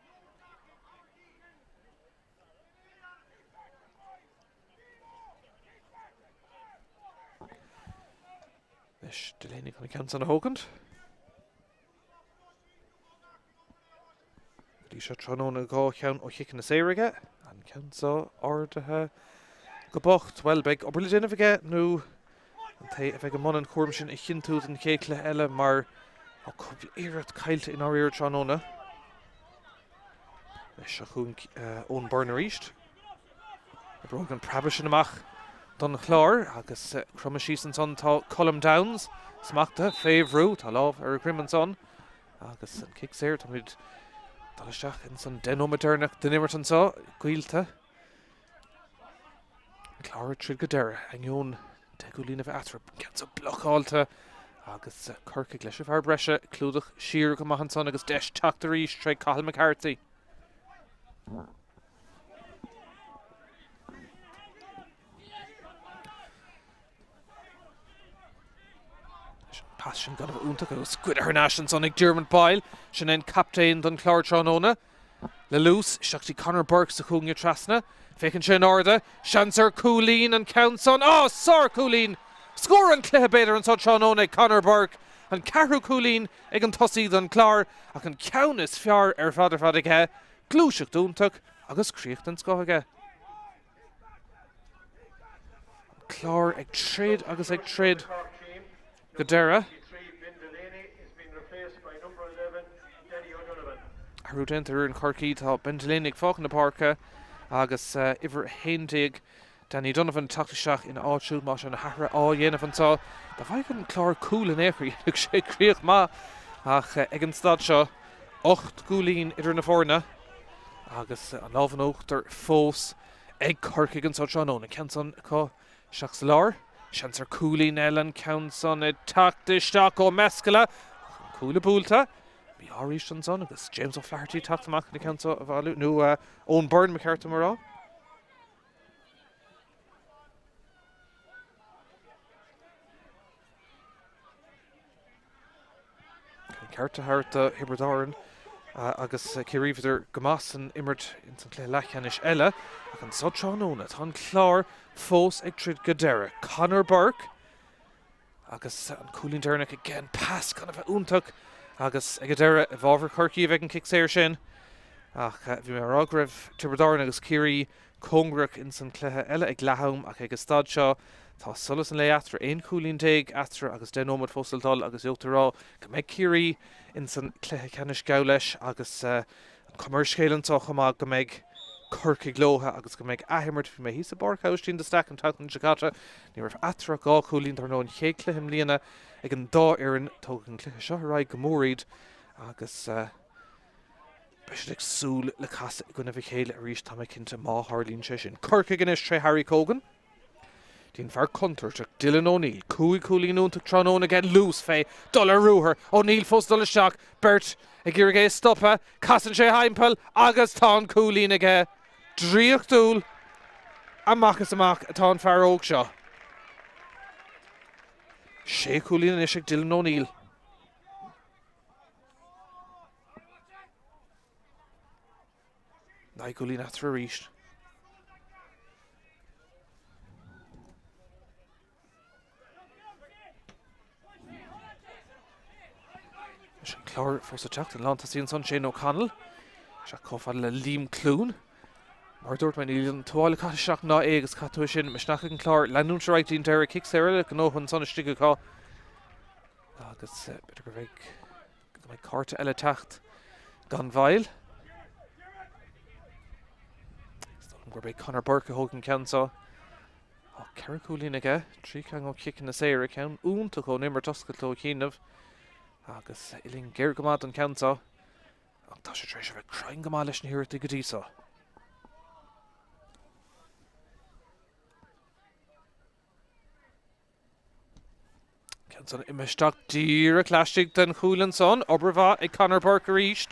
Anois Delaney chun an ceann san a thógaint. Go dtí seo tráthnóna 2 cheann ó chiceanna saora aige, an ceann seo ardaithe go bocht. Bhuel, beidh obair le déanamh aige nó an té a bheidh i mbun an chúraim sin a chinntiú don chéad chluiche eile mar tá cúpla iarracht caillte i ndáiríre tráthnóna. Anois seo chugainn Eoin Byrne arís. Oibreoidh an preabadh sin amach don Chlár agus cromadh síos ansan tá Colm Downes smachtaithe fé bhrú. Tá lámh ar a dhroim ansan agus an cic saor. Táimid ag dul isteach ins an 10 nóiméad deireanach den imirt anseo. Gaolta. An Clár ag troid go deireadh. Ainneoin 10 gcúilín a bheith eatarthu. An ceann seo blocáilte agus Corcaigh leis an bhfear breise. Clúdach siar go maith ansan agus deis teacht arís tré Cathal McCarthy. Pas sin gan a bheith iontach agus goidte thar n-ais ansan ag Diarmuid Boyle. Sin é an captaen don Chlár tráthnóna. Le luas, isteach dtí Conor Burke sa chúinne trasna. Féachann sé in airde. Seans ar chúilín an ceann san. Á, sár-chúilín! Scór an chluiche b'fhéidir anseo tráthnóna ag Conor Burke. An ceathrú cúilín ag an tosaí don Chlár ach an ceann is fearr ar fad ar fad aige. Gluaiseacht iontach agus críoch den scoth aige. An Clár ag troid agus ag troid go deireadh. Athrú déanta ar fhoireann Chorcaí, tá Ben Delaney ag fágaint na páirce agus uimhir 11 Danny Donovan teacht isteach ina áit siúd má tá na hathruithe á dhéanamh anseo. Dá bhfaigheadh an Clár cúl in aon chor dhéanfadh sé críoch maith ach ag an staid seo, 8 gcúilín idir na foirne agus an lámh in uachtar fós ag Corcaigh anseo tráthnóna. Ceann san acu isteach sa lár. Seans ar cúilín eile an ceann san ag teacht isteach ó Meskela ach an cúl buailte. Mí-ádh arís ansan agus James O'Flaherty ag teacht amach an ceann seo a bhailiú nó Eoin Byrne ba cheart dom a rá. An ceart a thabhairt do Thiobraid Árann agus Ciarraí bhíodar go maith san imirt ins an cluiche leathcheannais eile ach anso tráthnóna tá an Clár fós ag troid go deireadh. Conor Burke Agus an cúilín deireanach aige, an pas gan a bheith iontach agus ag an deireadh i bhfabhar Chorcaí a bheidh an cic saor sin. Ach bhí mé ag rá go raibh Tiobraid Árann agus Ciarraí cóngarach ins an cluiche eile ag leath-am ach ag an staid seo tá solas an lae eatarthu, 11 cúilín eatarthu agus 10 nóiméad fós le dul agus gheobhtar a rá go mbeidh Ciarraí ins an cluiche ceannais geall leis agus An chuma ar an scéal anseo chomh maith go mbeidh Corcaigh leotha agus go mbeidh athimirt. Bhí mé thíos i bPáirc Aibhistín de Staic an tseachtain seo caite. Ní raibh eatarthu ach 2 chúilín dar ndóigh an chéad chluiche i mbliana ag an dá fhoireann. Tógfaidh an cluiche seo ar aghaidh go mór iad agus beidh siad ag súil le casadh i gcoinnibh a chéile arís, tá mé cinnte, má tharlaíonn sé sin. Corcaigh anois tré Harry Cogan. Dtí an fear contúirteach Dylan O'Neill. 5 chúilín iontach tráthnóna aige, luas fé, dul ar ruathar. O'Neill fós ag dul isteach, beirt ag iarraidh é a stopadh. Casann sé thimpeall agus tá an cúilín aige. Draíochtúil amach is amach atá an fear óg seo. Sé chúilín anois ag Dylan O'Neill. 9 gcúilín eatarthu arís. Leis an Clár fós ag teacht an lántosaí ansan Shane O'Connell. Isteach chomh fada le Liam Clune. Mar a dúirt mé, níl an tuáille caite isteach ná é agus caithfidh tú é sin misneach ag an Clár leanúint ar aghaidh dtí'n deireadh. Cic saor eile gnóthaithe ansan istigh acu. Agus b'fhéidir go mbeidh Go mbeidh cárta eile ag teacht gan mhoill. Is dóigh liom gurb é Conor Burke a thóg an ceann seo. Tá 4 chúilín aige, 3 cheann ó chiceanna saora, ceann iontach ón imirt oscailte ó chianaibh agus uillinn géar go maith don cheann seo ach tá sé tar éis a bheith cruinn go maith leis na hiarrachtaí go dtí seo. Ceann san imithe isteach díreach laistigh den chúl ansan. Obair mhaith ag Conor Burke arís.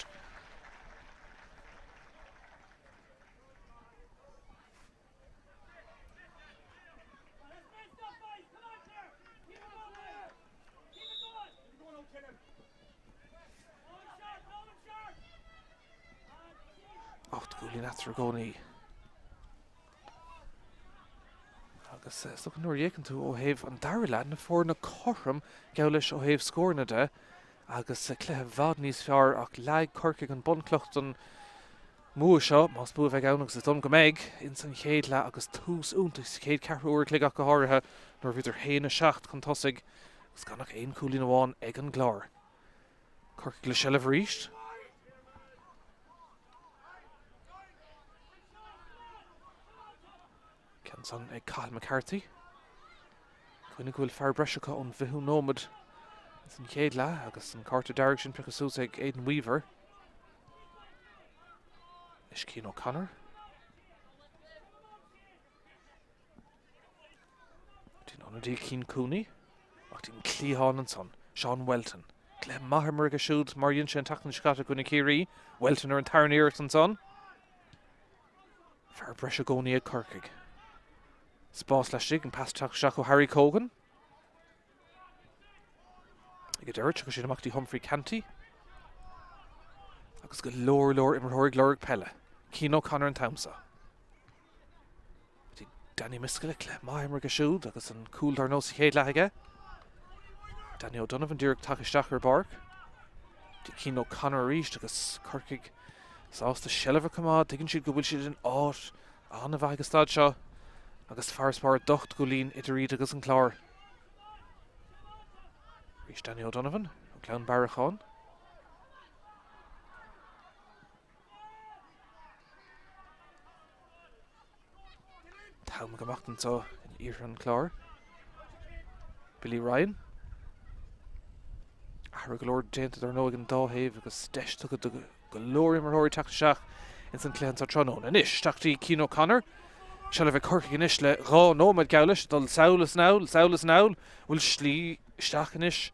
8 gcúilín eatarthu i gcónaí. Agus is dócha nuair a fhéachann tú ó thaobh an dara leath, na foirne cothrom geall leis ó thaobh scóranna de agus cluiche i bhfad níos fearr ach leag Corcaigh an bunchloch don mbua seo, más bua a bheidh ann agus is dóigh liom go mbeidh, ins an chéad leath agus tús iontach sa chéad ceathrú uair a chloig ach go háirithe nuair a bhíodar 1-7 chun tosaigh agus gan ach aon chúilín amháin ag an gClár. Corcaigh le seilbh arís. Ceann san ag Cathal McCarthy. Cuimhnigh go bhfuil fear breise acu ón bhfichiú nóiméad san chéad leath agus an cárta dearg sin pioctha suas ag Aidan Weaver. Anois Cian O'Connor. Dtí an ionadaí Cian Cooney ach dtí an cliathán ansan, Seán Whelton. Cluiche maith imeartha aige siúd mar a dhein sé an tseachtain seo caite i gcoinne Ciarraí. Whelton ar an tarna iarracht ansan. Fear breise i gcónaí ag Corcaigh. Spás laistigh, an pas teacht isteach ó Harry Cogan. Ag an deireadh, tiocfaidh siad amach dtí Humphrey Canty. Agus go leor leor imreoirí ag lorg peile. Cian O'Connor an t-am seo. Dtí Danny Miskella, cluiche maith imeartha aige siúd agus an cúl dar ndóigh sa chéad leath aige. Danny O'Donovan díreach tagtha isteach ar an bpáirc. Dtí Cian O'Connor arís agus Corcaigh sásta seilbh a choimeád. Tuigeann siad go bhfuil siad in áit an-mhaith ag an staid seo agus farasbarr d'ocht gcúilín idir iad agus an Clár. Arís Danny O'Donovan ó Ghleann Bearacháin. T-am ag imeacht anseo in iarthar an Chláir. Billy Ryan. Athrú go leor déanta dar ndóigh ag an dá thaobh agus deis tugtha do go leor imreoirí teacht isteach ins an cluiche anseo tráthnóna. Anois, isteach dtí Cian O'Connor. Seilbh ag Corcaigh anois le 2 nóiméad geall leis, dul sall is anall, sall is anall. Bhfuil slí isteach anois?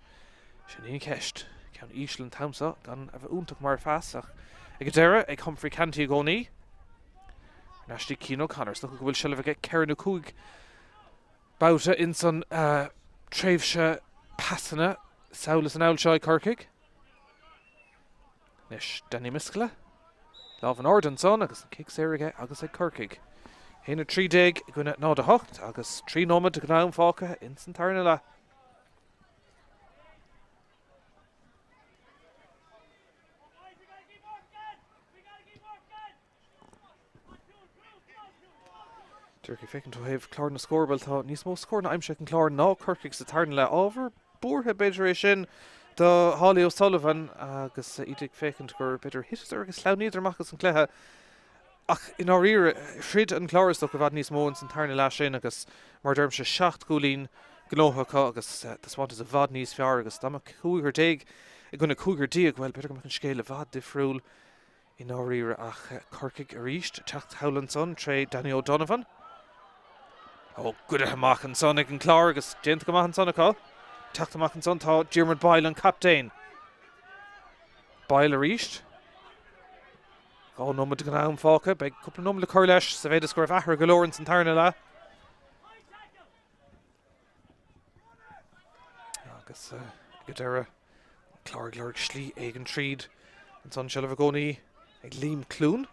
Sin í an cheist. Ceann íseal an t-am seo, gan a bheith iontach mar phas, ach ag an deireadh ag Humphrey Canty i gcónaí. Ar ais dtí Cian O'Connor. Is dócha go bhfuil seilbh aige 4 nó 5 babhta ins an tréimhse pasanna sall is anall seo ag Corcaigh. Anois Danny Miskella. Lámh in airde ansan agus an cic saor aige agus ag Corcaigh. 1 13 i gcoinne 0 8 agus 3 nóiméad den am fágtha ins an tarna leath. Díreach ag féachaint ó thaobh chlár na scór, bhuel tá níos mó scóranna aimsithe ag an Chlár ná Corcaigh sa tarna leath. Ábhar buartha b'fhéidir é sin do Holly O'Sullivan agus iad ag féachaint gur b'fhéidir thiteadar agus sleamhnaíodar amach as an gcluiche. Ach i ndáiríre, throid an Clár is dócha i bhfad níos mó ins an tarna leath sin agus mar a deirimse 7 gcúilín gnóthaithe acu agus taispeántas i bhfad níos fearr agus dá mbeadh cúigear déag i gcoinne cúigear déag, bhuel b'fhéidir go mbeadh an scéal i bhfad difriúil. I ndáiríre ach Corcaigh arís ag teacht thall ansan tré Danny O'Donovan. Ó, goidte amach ansan ag an Clár agus déanta go maith ansan acu. Teacht amach ansan tá Diarmuid Boyle an captaen. Boyle arís. 2 nóiméad den am fágtha. Beidh cúpla nóiméad le cur leis sa mhéid is go raibh athrú go leor ins an tarna leath. Agus ag an deireadh, an Clár ag lorg slí éigin tríd. Ansan seilbh i gcónaí ag Liam Clune.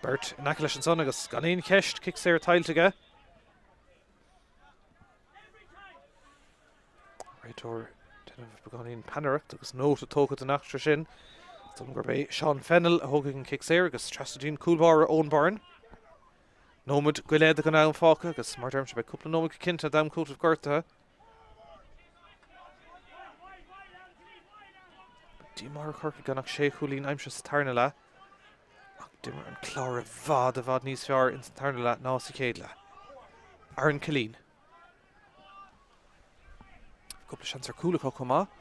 Beirt in aice leis ansan agus gan aon cheist, cic saor tuillte aige. Réiteoir déanamh beagáinín peannaireacht agus nóta tógtha den eachtra sin. Is dóigh liom gurb é Seán Fennell a thógfaidh an cic saor agus trasna dtí'n cúl báire Eoin Byrne. Nóiméad go leith den am fágtha agus mar deirimse beidh cúpla nóiméad go cinnte d'am cúitimh gortaithe. Díomá ar Chorcaigh gan ach sé chúilín aimsithe sa tarna leath. D'imir an Clár i bhfad, i bhfad níos fearr ins an tarna leath ná sa chéad leath. Aaron Killeen. Cúpla seans ar cúl acu chomh maith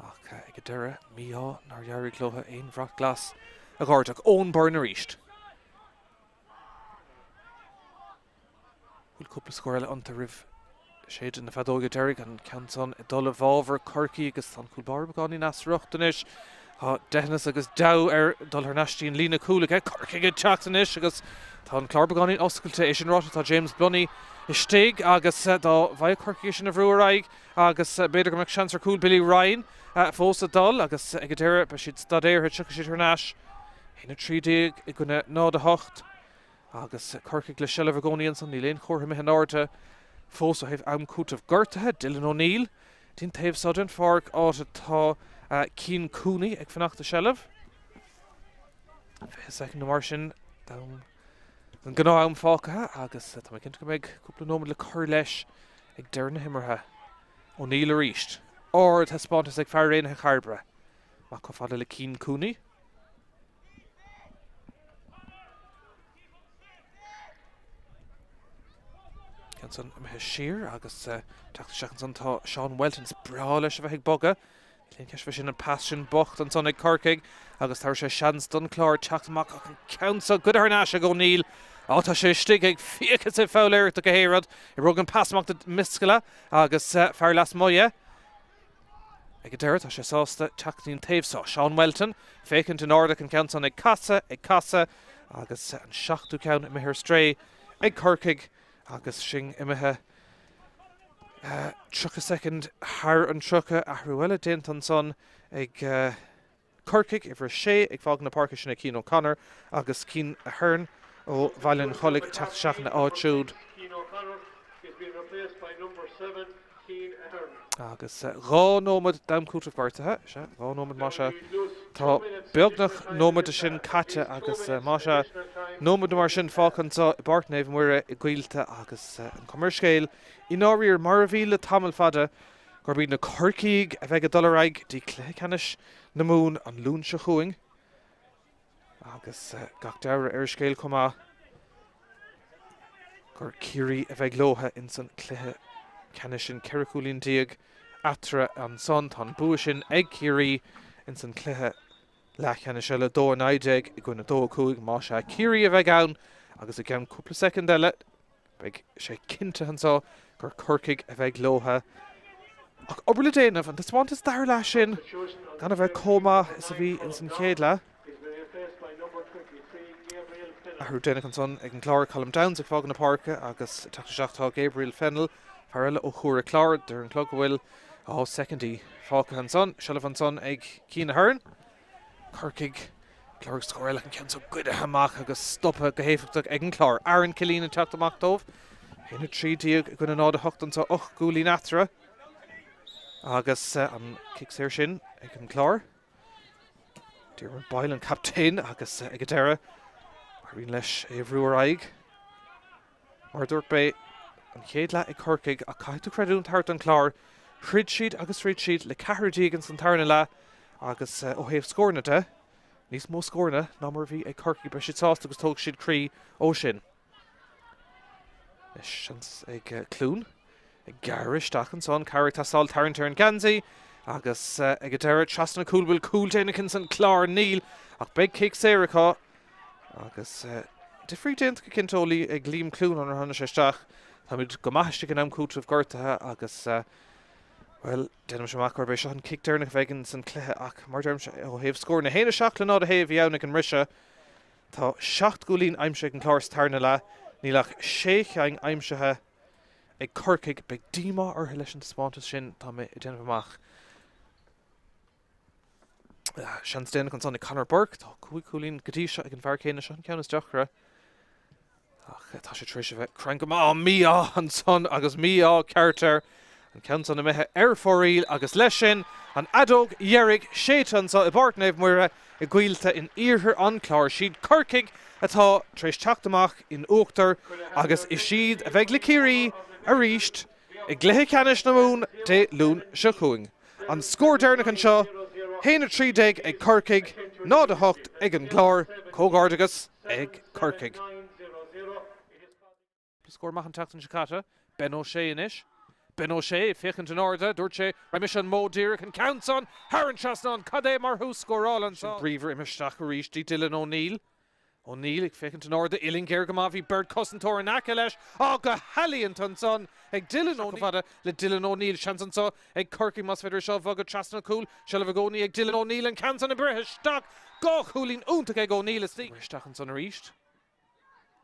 ach ag an deireadh, mí-ádh nár éirigh leo aon bhrat glas a dh'airdeadh. Eoin Byrne arís. Bhfuil cúpla scór eile iontu roimh séideadh na feadóige deiridh, an ceann san ag dul i bhfabhar Chorcaí agus tá an cúl báire beagáinín as riocht anois. Tá deitheanas agus deabhadh air dul thar n-ais dtí an líne cúil aige. Corcaigh ag teacht anois agus tá an Clár beagáinín oscailte. É sin ráite tá James Blunny istigh agus dá bhfaigheadh Corcaigh é sin a bhrú ar aghaidh agus b'fhéidir go mbeadh seans ar chúl Billy Ryan fós ag dul agus ag an deireadh beidh siad staidéartha, tiocfaidh siad thar n-ais. 1-13 i gcoinne 0-8. Agus Corcaigh le seilbh i gcónaí ansan, níl aon chomhartha imithe in airde fós ó thaobh am cúitimh. Gortaithe, Dylan O'Neill dtí'n taobh so den pháirc, áit atá Cian Cooney ag fanacht i seilbh. 20 soicind nó mar sin d'am den gnáth-am fágtha agus tá mé cinnte go mbeidh cúpla nóiméad le cur leis ag deireadh na himeartha. O'Neill arís. Ard-thaispeántas ag fear Raonaithe Chairbre. Amach chomh fada le Cian Cooney. Ceann san imithe siar agus teacht isteach ansan tá Seán Whelton. Is breá leis a bheith ag bogadh. Níl aon cheist fé sin an pas sin bocht ansan ag Corcaigh agus tabharfaidh sé seans don Chlár teacht amach ach an ceann seo goidte thar n-ais ag O'Neill. Á tá sé istigh ag fiach is ag foghlaeireacht do go hé rud. Oibreoidh an pas amach do Miskella agus fear lasmuigh dhe. Ag an deireadh, tá sé sásta teacht go dtí an taobh seo. Seán Whelton, féachaint in airde an ceann san ag casadh, ag casadh agus an seachtú ceann imithe ar strae ag Corcaigh agus sinn imithe 30 soicind thar an 30. Athrú eile déanta ansan ag Corcaigh, uimhir 6 ag fágaint na páirce, sin é Cian O'Connor agus Cian Ahern ó Bhaile an Chollaigh ag teacht isteach ina áit siúd. Agus 2 nóiméad d'am cúitimh gortaithe, sea, 2 nóiméad más ea, tá beagnach nóiméad de sin caite agus más ea, nóiméad nó mar sin fágtha anseo i bPáirc Naomh Muire i gCoillte agus an chuma ar an scéal i ndáiríre mar a bhí le tamall fada gurb iad na Corcaígh a bheidh ag dul ar aghaidh dtí cluiche ceannais na Mumhan an Luan seo chugainn agus gach dealramh ar an scéal chomh maith gur Ciarraí a bheidh leotha ins an cluiche ceannais sin. 14 cúilín eatarthu ansan. Tá an bua sin ag Ciarraí ins an cluiche leathcheannais eile, 2-19 i gcoinne 2-5. Más ea, Ciarraí a bheidh ann agus i gceann cúpla soicind eile Beidh sé cinnte anseo gur Corcaigh a bheidh leotha. Ach obair le déanamh, an taispeántas dara leath sin gan a bheith chomh maith is a bhí ins an chéad leath. Athrú déanach ansan ag an gClár, Colm Downes ag fágaint na páirce agus ag teacht isteach tá Gabriel Fennell, fear eile ó Chuar an Chláir. Deir an clog go bhfuil, á, soicindí fágtha ansan. Seilbh ansan ag Cian Ahern. Corcaigh ag lorg scór eile, an ceann seo goidte amach agus stoptha go héifeachtach ag an Clár. Aaron Killeen ag teacht amach dóibh. 1-13 i gcoinne 0-8 anseo, 8 gcúilín eatarthu. Agus an cic saor sin ag an Clár. Diarmuid Boyle an captaen agus ag an deireadh éiríonn leis é a bhrú ar aghaidh. Mar a dúirt mé, an chéad leath ag Corcaigh ach caithfidh tú creidiúint a thabhairt don Chlár, throid siad agus throid siad le ceathrar déag ins an tarna leath agus ó thaobh scóranna de, níos mó scóranna ná mar a bhí ag Corcaigh. Beidh siad sásta agus tógfaidh siad croí ó sin. Anois seans ag Clune ag gearradh isteach ansan, cabhair ag teastáil, tarraingt ar an geansaí agus ag an deireadh trasna cúl, bhfuil cúl déanach ins an Clár? Níl ach beidh cic saor acu. Agus difríocht déanta go cinnte ó ag Liam Clune ónar tháinig sé isteach. Táimid go maith istigh in am cúitimh gortaithe agus, bhuel, déanaimse amach gurb é seo an cic deireanach a bheidh ins an cluiche ach, mar a deirimse, ó thaobh scóranna, 1-7 le 0-6 a bhí ann ag an mbriseadh. Tá 7 gcúilín aimsithe ag an Clár sa tarna leath, níl ach 6 cheann aimsithe ag Corcaigh. Beidh díomá orthu leis an taispeántas sin, tá mé ag déanamh amach. Seans déanach ansan ag Conor Burke. Tá 5 chúilín go dtí seo ag an bhfear céanna. Seo an ceann is deacra. Ach tá sé tar éis a bheith cruinn go maith. Mí-ádh ansan agus mí-ádh ceart air. An ceann san imithe ar fóraoil agus leis sin an fheadóg dheiridh séidte anseo i bPáirc Naomh Muire i gCoillte in iarthar an Chláir. Siad Corcaigh atá tar éis teacht amach in uachtar agus is iad a bheidh le Ciarraí arís i gcluiche ceannais na Mumhan Dé Luain seo chugainn. An scór deireanach anseo, 1-13 ag Corcaigh. 0-8 ag an gClár. Comhghairdeachas ag Corcaigh. Scór maith an tseachtain seo caite. Ben O'Shea anois. Ben O'Shea ag féachaint in airde. Dúirt sé, Raghaidh mise an modh díreach. An ceann san thar an trasnán. Cad é mar thús scórála anso. Sin bríomhar imithe isteach arís dtí Dylan O'Neill. O'Neill ag féachaint in airde. Uillinn géar go maith. Bhí beirt cosantóir in aice leis. Á, go healaíonta ansan ag Dylan O'Neill. Fada le Dylan O'Neill. Seans anso ag Corcaigh más féidir é seo a bhogadh trasna an chúil. Seilbh i gcónaí ag Dylan O'Neill. An ceann san ag breith isteach. 2 chúilín iontach ag O'Neill istigh. Isteach ansan arís.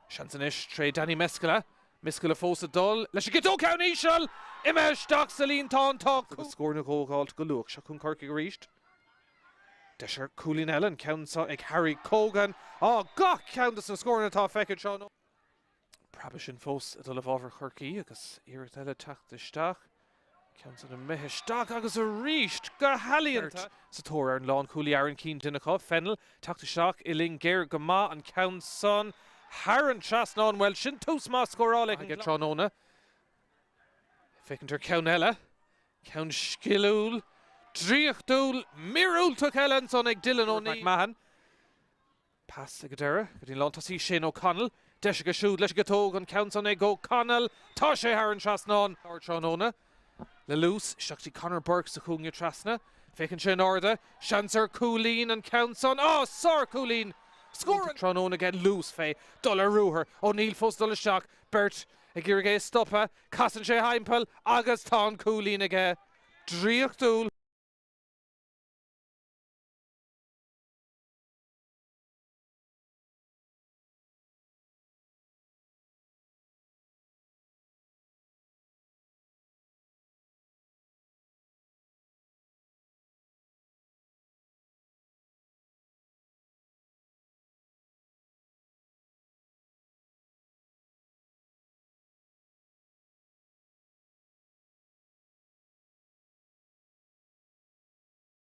Seans anois tré Danny Meskela. Meskela fós ag dul leis an gciotóg ceann íseal! Imithe isteach sa líontán tá agus scór nó dhó a dh'fháilt go luath. Seo chugainn Corcaigh arís. Deis ar chúilín eile, an ceann seo ag Harry Cogan. Á, gach ceann de na scóranna atá feicthe anseo. Preabadh sin fós ag dul i bhfabhar Chorcaí agus iarracht eile teacht isteach. Ceann san imithe isteach agus arís go healaíonta. Sa tóir ar an lánchúlaí Aaron Keane duine acu, Fennell, teacht isteach uillinn géar go maith an ceann san thar an trasnán. Bhuel, sin tús maith scórála ag an tráthnóna. Féachaint ar cheann eile, ceann sciliúil, draíochtúil, míorúilteach eile ansan ag Dylan O'Neill. McMahon. Pas ag an deireadh go dtí an lántosaí Shane O'Connell. Deis aige siúd leis an gciotóg, an ceann san ag O'Connell. Tá sé thar an trasnán! Ardtráthnóna le luas isteach dtí Conor Burke sa chúinne trasna. Féachann sé in airde. Seans ar chúilín, an ceann san. Á, sár-chúilín! Scór an tráthnóna aige, luas fé, dul ar ruathar. O'Neill fós dul isteach. Beirt ag iarraidh é a stopadh. Casann sé thimpeall agus tá an cúilín aige. Draíochtúil!